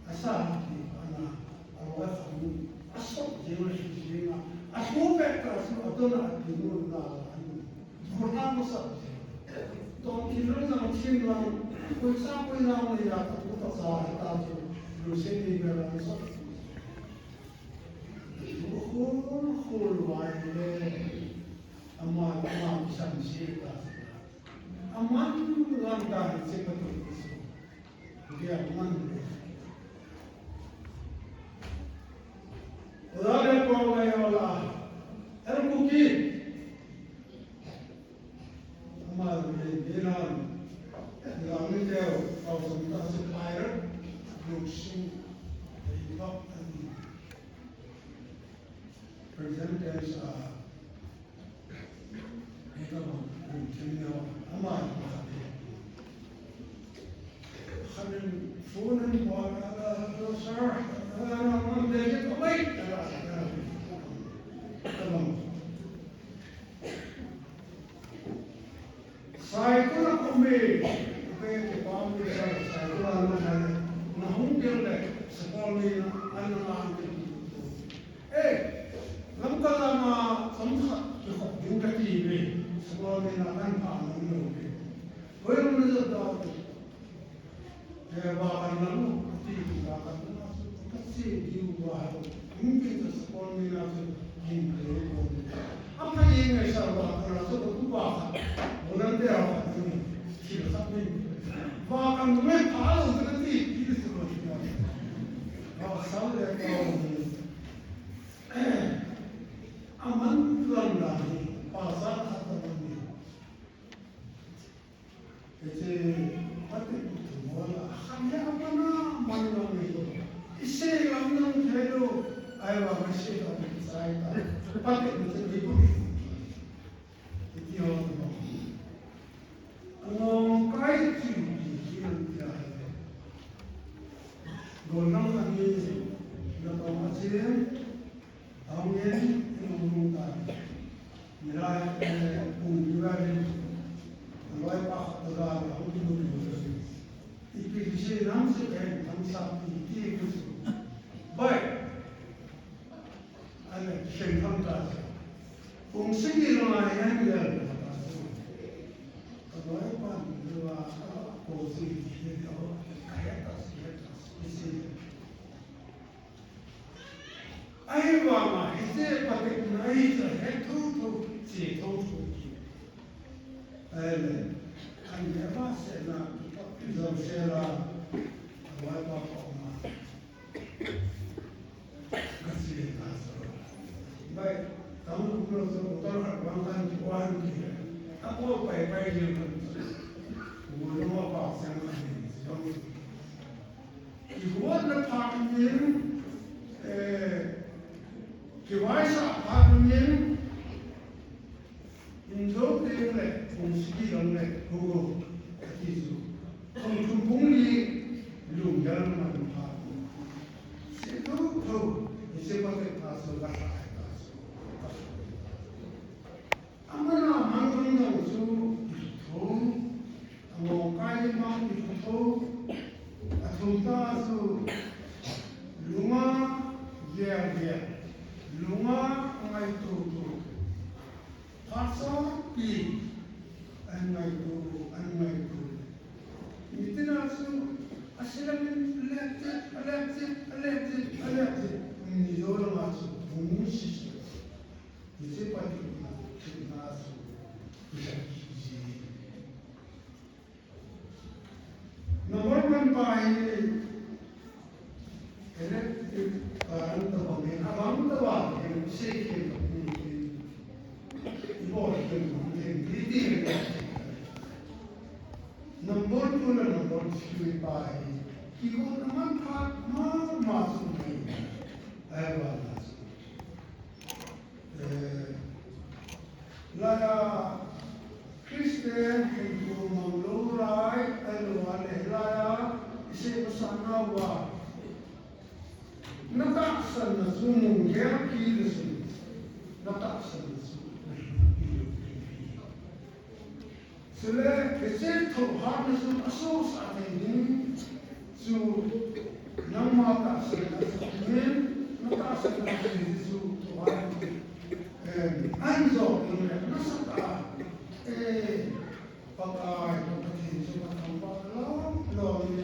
Asa ha ki ana. Aloi sa mu. Aso jing la shi jing la. Aso pe ka su adona ki mu na la. Mu na mu sa. Don ki lu na chin la. Ko sa ko na mu ya ta ku ta sa ta su. Lu se ni be la sa. Khul, khul vai le, ama, ama kisan se ta. Aman lang ta ni se pa tu ni se. Dia man le. Ola le ko ngai ola. Er ku ki. Ama le, le na. Lang ni teo, pau som ta se pai ra. Luk sing. Ei bak ani. Present tense a, eka bang, kum thim neo, ama, ama, khanin phone an bol a, "Hello, sir. Hello, ma'am, there you go, mate." Hello, hello. Hello. Saikul a um e, kipam ni sa, Saikul a um e, na hung ding le, Saikul ni na, an na hung ding. Eh, Lamka lama, sam khat, kikhop ding kati ve, Saikul ni na, an pa nung lo ve. Hoi lam na jat da. Eh, vakan lang, ati, vakan lang, ati, diu, vakan, mungkin sa Saikul ni na, ati, kin, kin, kin. Apa ye ngai sa vakan lang, sa tu vakan. Bulan de vakan, ati, thil khat ni. Vakan ngai pha lo, ati, ati, Saikul ni na. Vakan sa le, vakan ni. Aman lang da ni, pa sa khat da ni. Hiche, pati putu mola, kham ya mana man lang ni to. Ise lam nang thelo, ai wa ma se ka pi sai ta. Pati putu ni bu. Iti ho to. Ano kai chi chi chi nang ya. Go nang ani, na to ma chen. Aung in, in ung ung ta. Milai, eh, ung milai in. Loi pa khat ta ga, ung ung ung ung. Ipi ti se nang se pen, nang sa pi ti ku su. Bai. Ale, shen kham ta se. Ung si ki lo ai an le ta su. Loi pa ni lo a, ko si ki le lo, ka ya ta si ya ta si. Ahivanga hiche patepna hi chu he thotho, che thotho. Ahile, an he ma sena, jong sela, a loi pa pa ma. Bai, tang ku lo so motor khat vang kan ki wan ki. A ko pai pai je kan. Wo lo ma pa sang kan ni so. Kihotna phat in, eh, kivaisa phat in, Indo teng le, pung sagi lang le, ho, ati chu. Pung thum pung li, lunggel man phat. Se tho tho, ise pa te pa so, ka sa ai pa so. Amana man jong jong chu, itho, angong kai mang itho, athum ta chu, lunga, gel gel, lunga, ngaito to. Phat sotpi, an ngaito, an ngaito. Nitin a chu, asilamin, alepchep, alepchep, alepchep, alepchep. Ni jo langa chu, pung sagi. Hiche pa thina, thina chu, number one pa hi electric current tabang hi, abang tabang hi, sei khen tabang hi, ibol khen tabang hi, di di hi. Number two le number three pa hi, kihotna man phat mama chu hi, ahivanga chu. Eh, laiya Christian hinkho mang lou lai, ahilou le laiya isei masa nauva. Na tahsanna chu nung gel kit le chun, na tahsanna chu na hin kit le chun. Chule, hiche thohhatna chu asosah thei ding chu nangma tahsanna chu, na tahsanna chu thohhat, eh, an jong ding le, nasatah a, eh, Pakai, Pathen chu kathangvah lom lom e,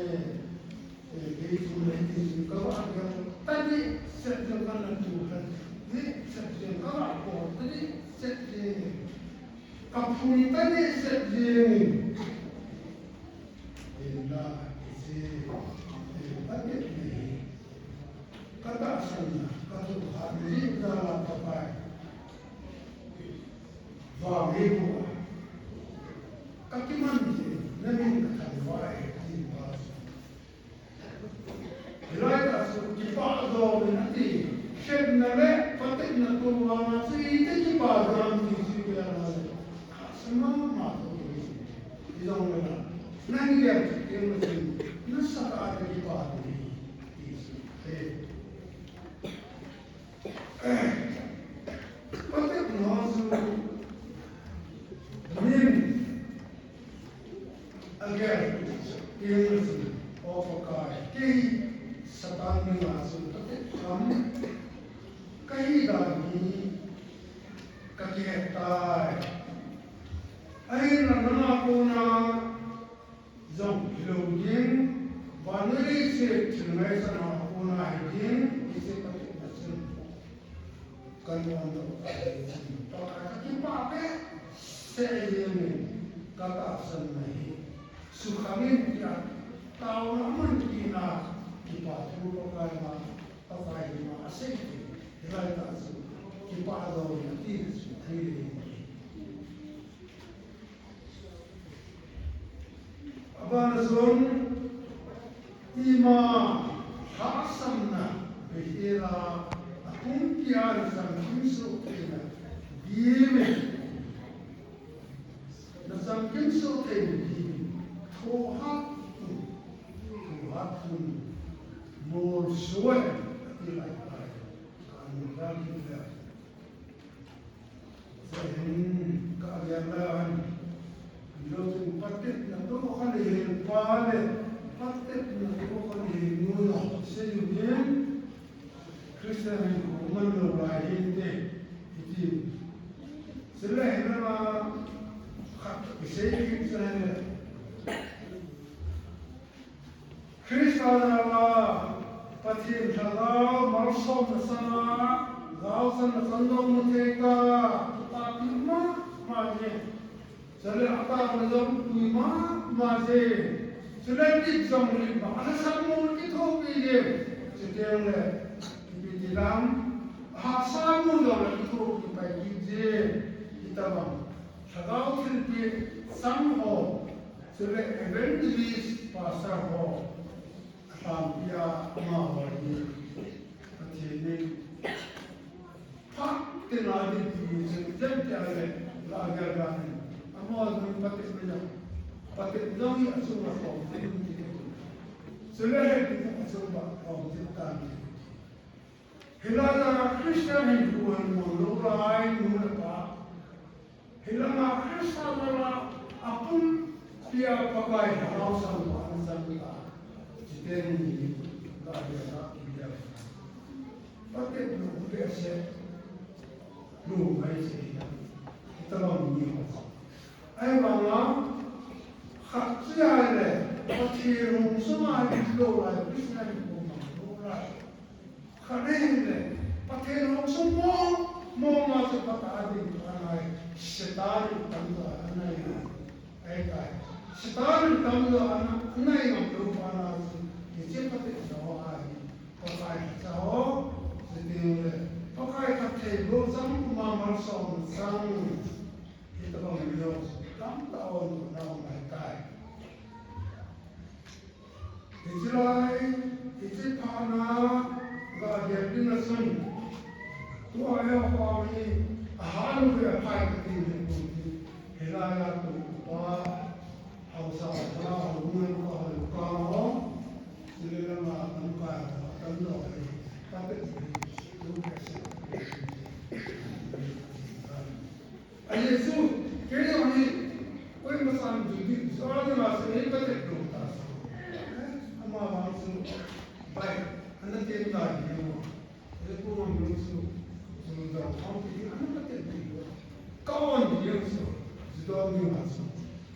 eh, kei chu le, kei chu kavah gel tadih seh jeng, kana tu tadih seh jeng, kavah bol tadih seh jeng. Kaphung tadih seh jeng in. Hinla, hiche, eh, patepna hi, katahsanna, kathohhatna hi jal a Pakai vang hi bou a, kakiman jin, namin kathangvah e, ti pa chu. Hilai tah chu kipah doh in ati, hetna le patepna tou vanga chu iti kipah ding ham ti chu ipi ham le, hahsa mama tou hi. Hijongle, nang gel chu teng le chun, nasatah a kipah ding hi, ti chu. He. Patepna chu min agel, tin, O Pakai, kei Satan dinga chu patep ham kahi dan hi kakihet tai. Ahinla nanga kona jong hilou ding, vannoi leiset thil ngaisang a kona hi ding, hiche patepna chun. Kan on doh ta hi chun, Pakai kakipah behseh jeng in, katahsanna hi sukhang in tia, taona mun tina, kipah thu Pakai ma, Pakai hi ma asei thei, hilai tah chu, kipah doh in ati le chu thei le. Abana chun, ima lhahsamna, Bethel a, athum tia nachamkim soh theina dimin, nachamkim soh theina dimin, thohhat un, thohhat un, molso un, ati lai tai. Kan kan Jehin ka gel lai. Lo chun patepna toh khan hin pa le, patepna toh khan hin nu lo. Seiyu hin Christian hin ko man lo lai hin te. Iti. Sile hin na khat isei hin sa hin. Christa jal a, Pathen Lhagao malsomna sanga, gaochanna chan jong mu thei ta, kipah pi mama jeng. Chule ataona jong tui mama jeng. Chule tit jong lit mama, alhasam mol kithopi jeng. Chuteng le, ipi ti lam, Hahsa mu jongle kithopi pai kit jin, hitobang lhagao thilpeh chang ho, chule evangelist, pastor ho, alhangpi a amaho hi Pathen in phat tina ding ti chun, jen tia le, la gel ga in. Amaho jong patep mai jong, patep jong hi achunga khom ding ti. Chule hitin achunga khom ding tan. Hilai a Christian hinkho hin mu lou lai nu le pa. Hilai a Christian lala apumpi a Pakai Lhagao Theng vahchoi ta. Chiteni ni ka dia na ki dia. Patep lou behseh. Lou behseh. Hitobang ni ho. Ahivanga khat chu ahile, Pathen hung sunga hi lou lai, Christian hinkho mang lou lai. Khat ahile, Pathen hung sung mong mong a chu phatah a ding pha ngai, Satan in tamjo anei ngai. Ahitai. Satan in tamjo ana, anei ngam lou phat na chu, hiche phatah a ho ahi. Pakai khat cha ho, chuteng le Pakai khat thei lou chang, koima malsomna chang. Hitobang mi ho tamtah um nau mai tai. Hiche lai, hiche phat na, ga gel ding a chun, tua eiho hi, ahat uve, aphai kati le kum ti. Hilai a tu pa, haosa pa, haosa pa, haosa pa ho, chule lama lamkai ho, atamjo hi, patep hi, tu kese. Ahi chu, kei jong hi, koima san ju di, so a ding a se, ei patep lou ta. Ama vang chu, bai, ana tem ta di mo. Ei pu ngam lou chu, ju dong khom ti, ana patep di lou. Ka on di lou chu, ju dong di ma chu.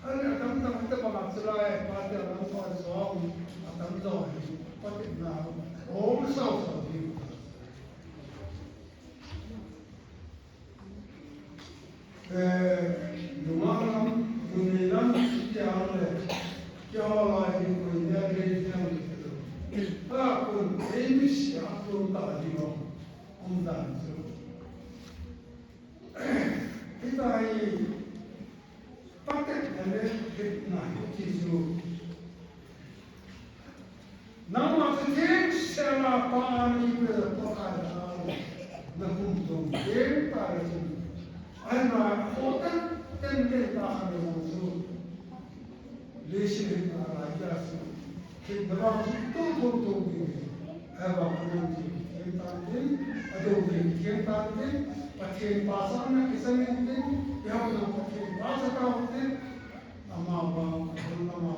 Ana atam tam ta ba ma chu lai, pa te lam pa chu, atam dong hi, patep na, om sao sao di. Eh, nungah lam, nunei lam, tia le, keiho lai hi koin dia le tia le. Ta kon, ei misi a kon ta di mo, um dan chu. Hitia hi, patep le, le, na, ti chu. Nangma chu thengsel a Pa ana ipe Pakai a na kum tum theng tale chun. Ahinla kho tenten ten tah a na jong chu. Leiset a lai a chu. Themna vang chu tu tu tu ding. Ahivang a nung theng theng tan tin, adong theng theng tan tin, Pathen pa sanga kisang in tin, eiho jong Pathen pa sa tau tin, ama vang, ahung lama.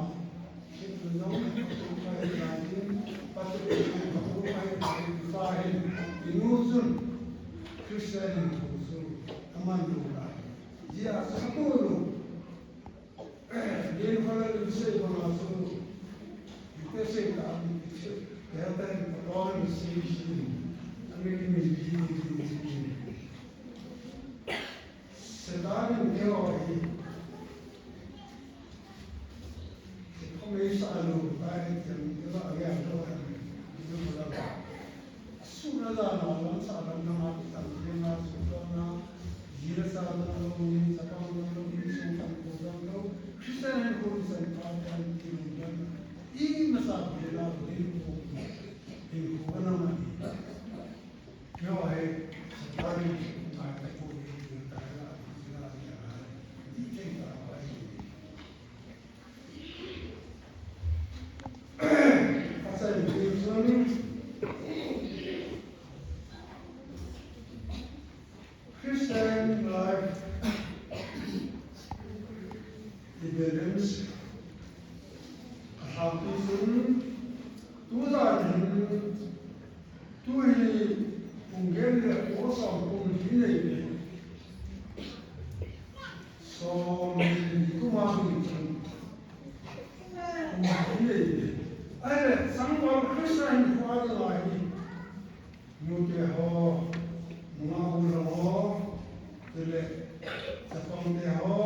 Satan in keiho hi, kei khomei sa lou, tai hitin, kei ba gel lou, kei ba gel lou. Suna jana lam sa lam na ma ti tam ti na su lou na, ji le sa jong lou, ni chapang jong lou, ni sung tam ko jong lou, Christian hinkho, Christian pa tan ti lou jong. Ima sa bi la lou, hinkho, hinkho na ma ni. Keiho hi, Satan in, tai ta ko, tai la, tai la, tai la, ti thei ta ba hi. Pasal ni chun Christian life evidence a haptu chun tu jan hin Tuhi pung gel le ko som pung hi nei ve. Som ni kuma ding chun. Pung hi nei ve. Ahile, sangkol Christian kho a ding ahi. Nute ho, nungah u ho, tule, chapang te ho,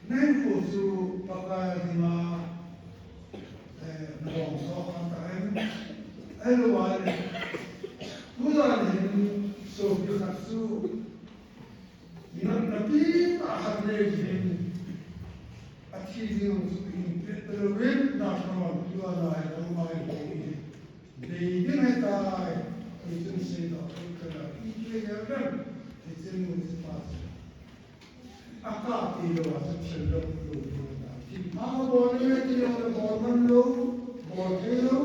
Nangho chu Pakai dinga, eh, nabonchauva tah em? Hello, ale. Tujan hin sopi khat chu natna pi tah khat nei hin athi ding chu hin pe pe louvin, doctor tujan a hin amai ho hi dei ding ahitai. Hichun seidoh thei kala, ipi jeh ham, hichun hiche pa chu akah tilou a chu thil lou lou ding ahitai. Thilpha bol le tilou le bol man lou, bol thei lou.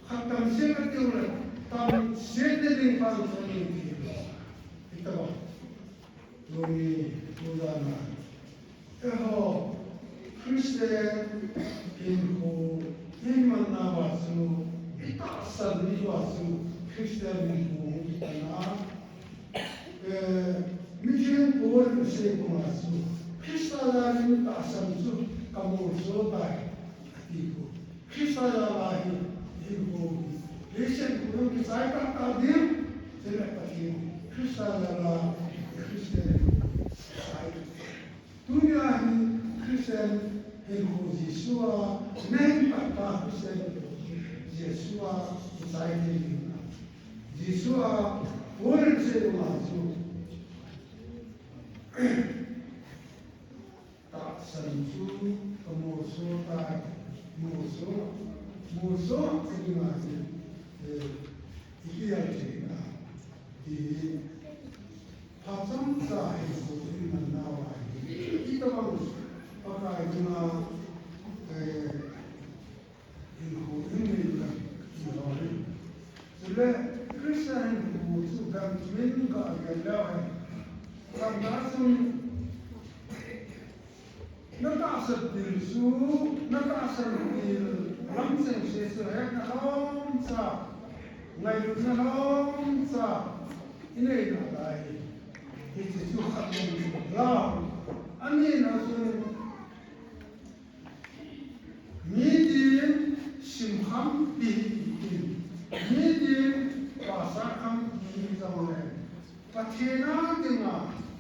Khat tam seh atiu le, tam seh te ding pan chu ahi thei lou. Hitabang. Tuni, tujan a. Eiho, Christian hinkho, iman nauva chu, itahsan nauva chu, Christian hinkho hung kipan a. Eh, mitheng Paul in asei banga chu, Christa jalin tahsan chu kamolso tai, ati poi. Christa jal a hi, hinkho hi, Christian hinkho jong kichai tahtah ding, chule Pathen, Christa jal a, Christian hinkho kichai. Tunia hi Christian hinkho Jesu a, nahin patpa Christian hinkho Jesu a, kichai thei ding ahi. Jesu a, Paul in asei banga chu, tahsan chu kamolso tai, molso, molso ding ahi, eh, ipi ahi ti na, ti hi, phat chomcha hinkho iman nauva hi, itobang Pakai dinga, eh, hinkho iman nauva hi. Chule Christian hinkho chu gamgi in gah gel leu hen. Gamgi a chun natahsan til chu, natahsan til lam chengse chu hetna lhomcha, ngailutna lhomcha inei nalai. Hiche chu khat lou chu la. Anina chun mi din simkham ti hi tin, mi din pasal kham ti hi jongle, Pathen a dinga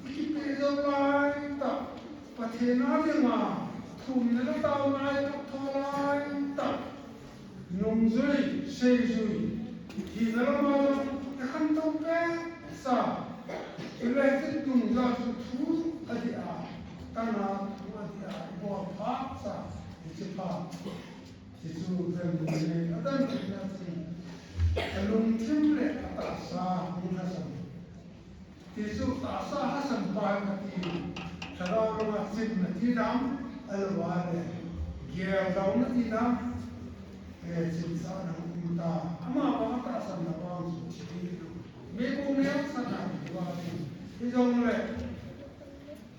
ikipeh jou lai tah, Pathen a dinga thumna le taona ikap tho lai tah, nungjui, seijui, hina lama jong ikhantou peh sa. Chule hiche dungjuia chu thu adih a, tana thu adih a, ibol phat sa, hiche phat. Hichu ven mun le adan thina chu, alungthim le atahsa hung lhasam. Ti chu tahsa lhasam pa hi kati, lhagao lama chimna ti dam, ahilouleh geldouna ti dam, eh, chimsahna hung um ta. Ama vang tahsanna vang chu thi ding. Meikong neosahna ti vang chu. Hijongle,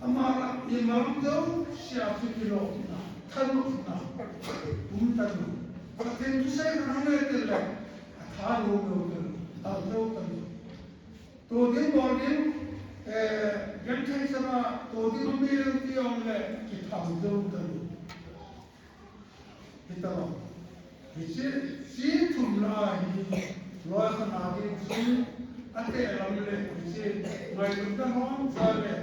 ama la, imalam jouse a chu kilopna, thanopna um talou. Pathen thusei khat hung e tile, athanom lou talou, atal jou talou. Tou ding bol ding, eh, genthei sanga tou ding um e ti jongle kipham jou talou. Hitabang. Hiche, hiche thum lah a hi, loi khat a ding chun, ateh lam le, hiche, ngailutna lhomcha le,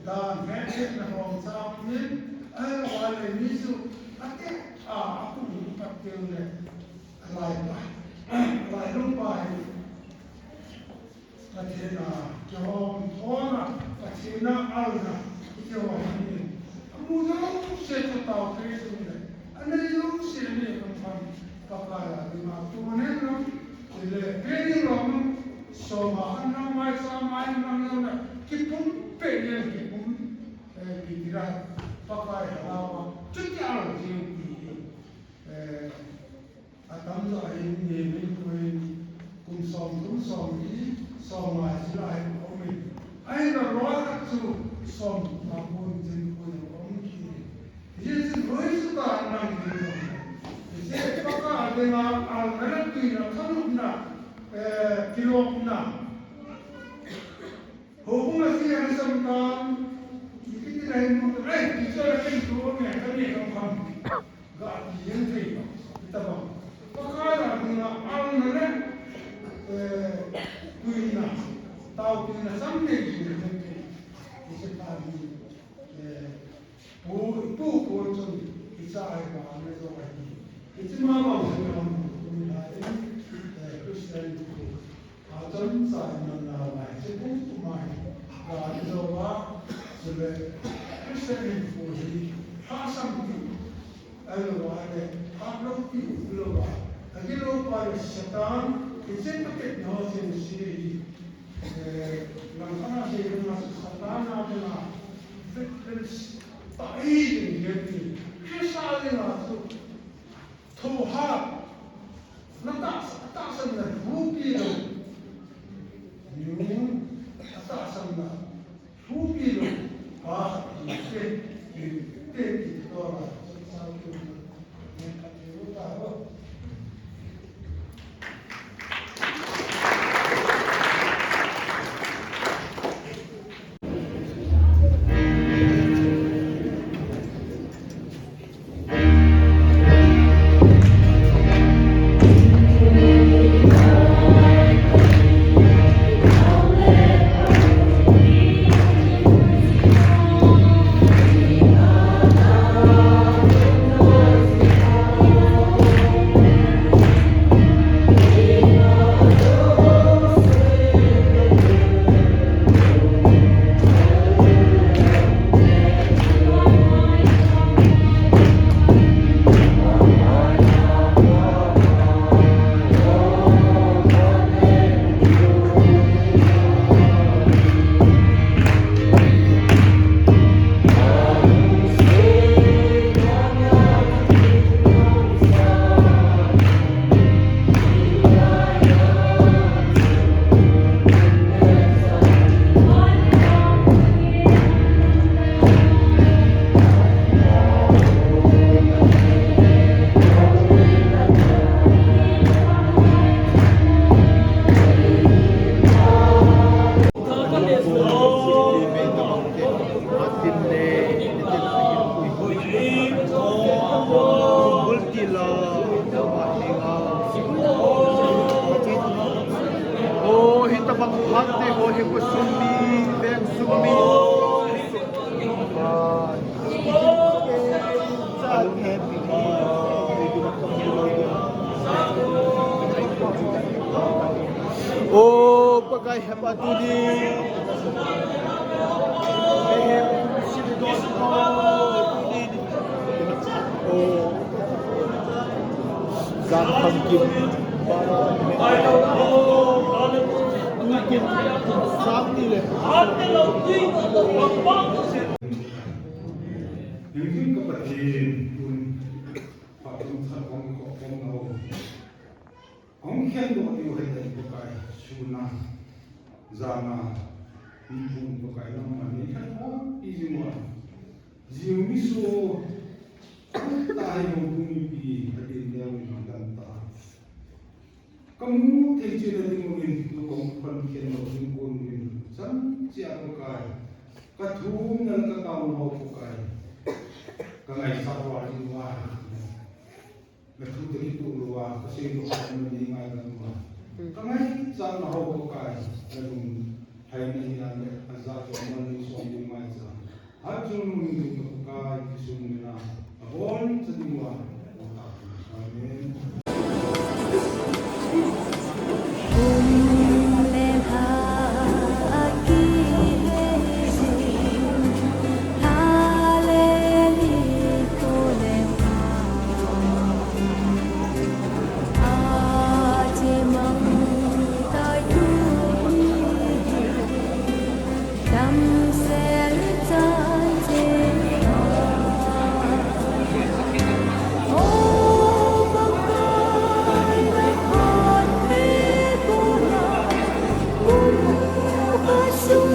dan hetchetna lhomcha um in, ahilouleh mi chu, ateh a, akum pat teng le, alai pa, alai lung pa hi. Pathen a kihom thona, Pathen a alna, kihom ahi. Amu jouse chu tao thei sung le, anei jouse ni khamkham, Pakai a dinga tunen lam, tile, pe ding lom, soma an nang mai, sa mai nang nang na, kipum pe yen, kipum, eh, pe tira, Pakai a lawa, chuti al jing ti, eh, Atamjo ahin, neimin puin, kum som, kum som li, som ngai sila hin aumin. Ahinla loi khat chu som nga puin, chin puin aum kit in. Hiche chu loi chu ta nang ding. Hiche Pakai dinga alna le tuina, thanopna, eh, kilopna. Houbung a si a lhasam tan, ipi ti lai mo, eh, ti chu la ken tu nge, ka ni khamkham. Ga ti jeng thei, hitabang. Pakai a dinga alna le, eh, tuina, taotuina sam nei jeng thei. Hiche pa hi, eh, pu, pu, pu chun, hiche a hi ba, ne jo ahi. Hiche ma bang se ham, tu ni hai. Satan, hiche packet ho chun si, eh, langkhat a hi, Satan a dinga, vet, vet, pa hi ding, vet, Christa dinga chu, thohhat, na tah, tahsan na hupi lou. Min, tahsan na hupi lou. Pa, ti, ti, ti, ti, ti, to, la, sa, sa, ti, ti, ti, ti, ti, ti, O Pakai, hepa tuni. Mehem sum doh tuni. O Jan Kham Kim. Tukum sang ni le. Hing hing ka Pathen, tun phatthei khat hung ko, hung ho. Hung khen doh diu ahi tai Pakai, sun a, jan a, mi pum Pakai nangman nei khen ho, i jing uva. Jing mi so, ta hai ho pum mi pi, a din neo in dan ta. Ka mu thei cheh na ding uvin, tu kong khon khen na ding kon uvin. Chan chia Pakai. Ka thum na ka tao na ho Pakai. Ka ngaisah uva ding uva. Na thu te ki tu lou uva, ka sei lou uva, na ni ngai na uva. Ka ngaichat na ho Pakai. Na lung hai na hi a le, a ja to man ni som ding mai cha. Amen.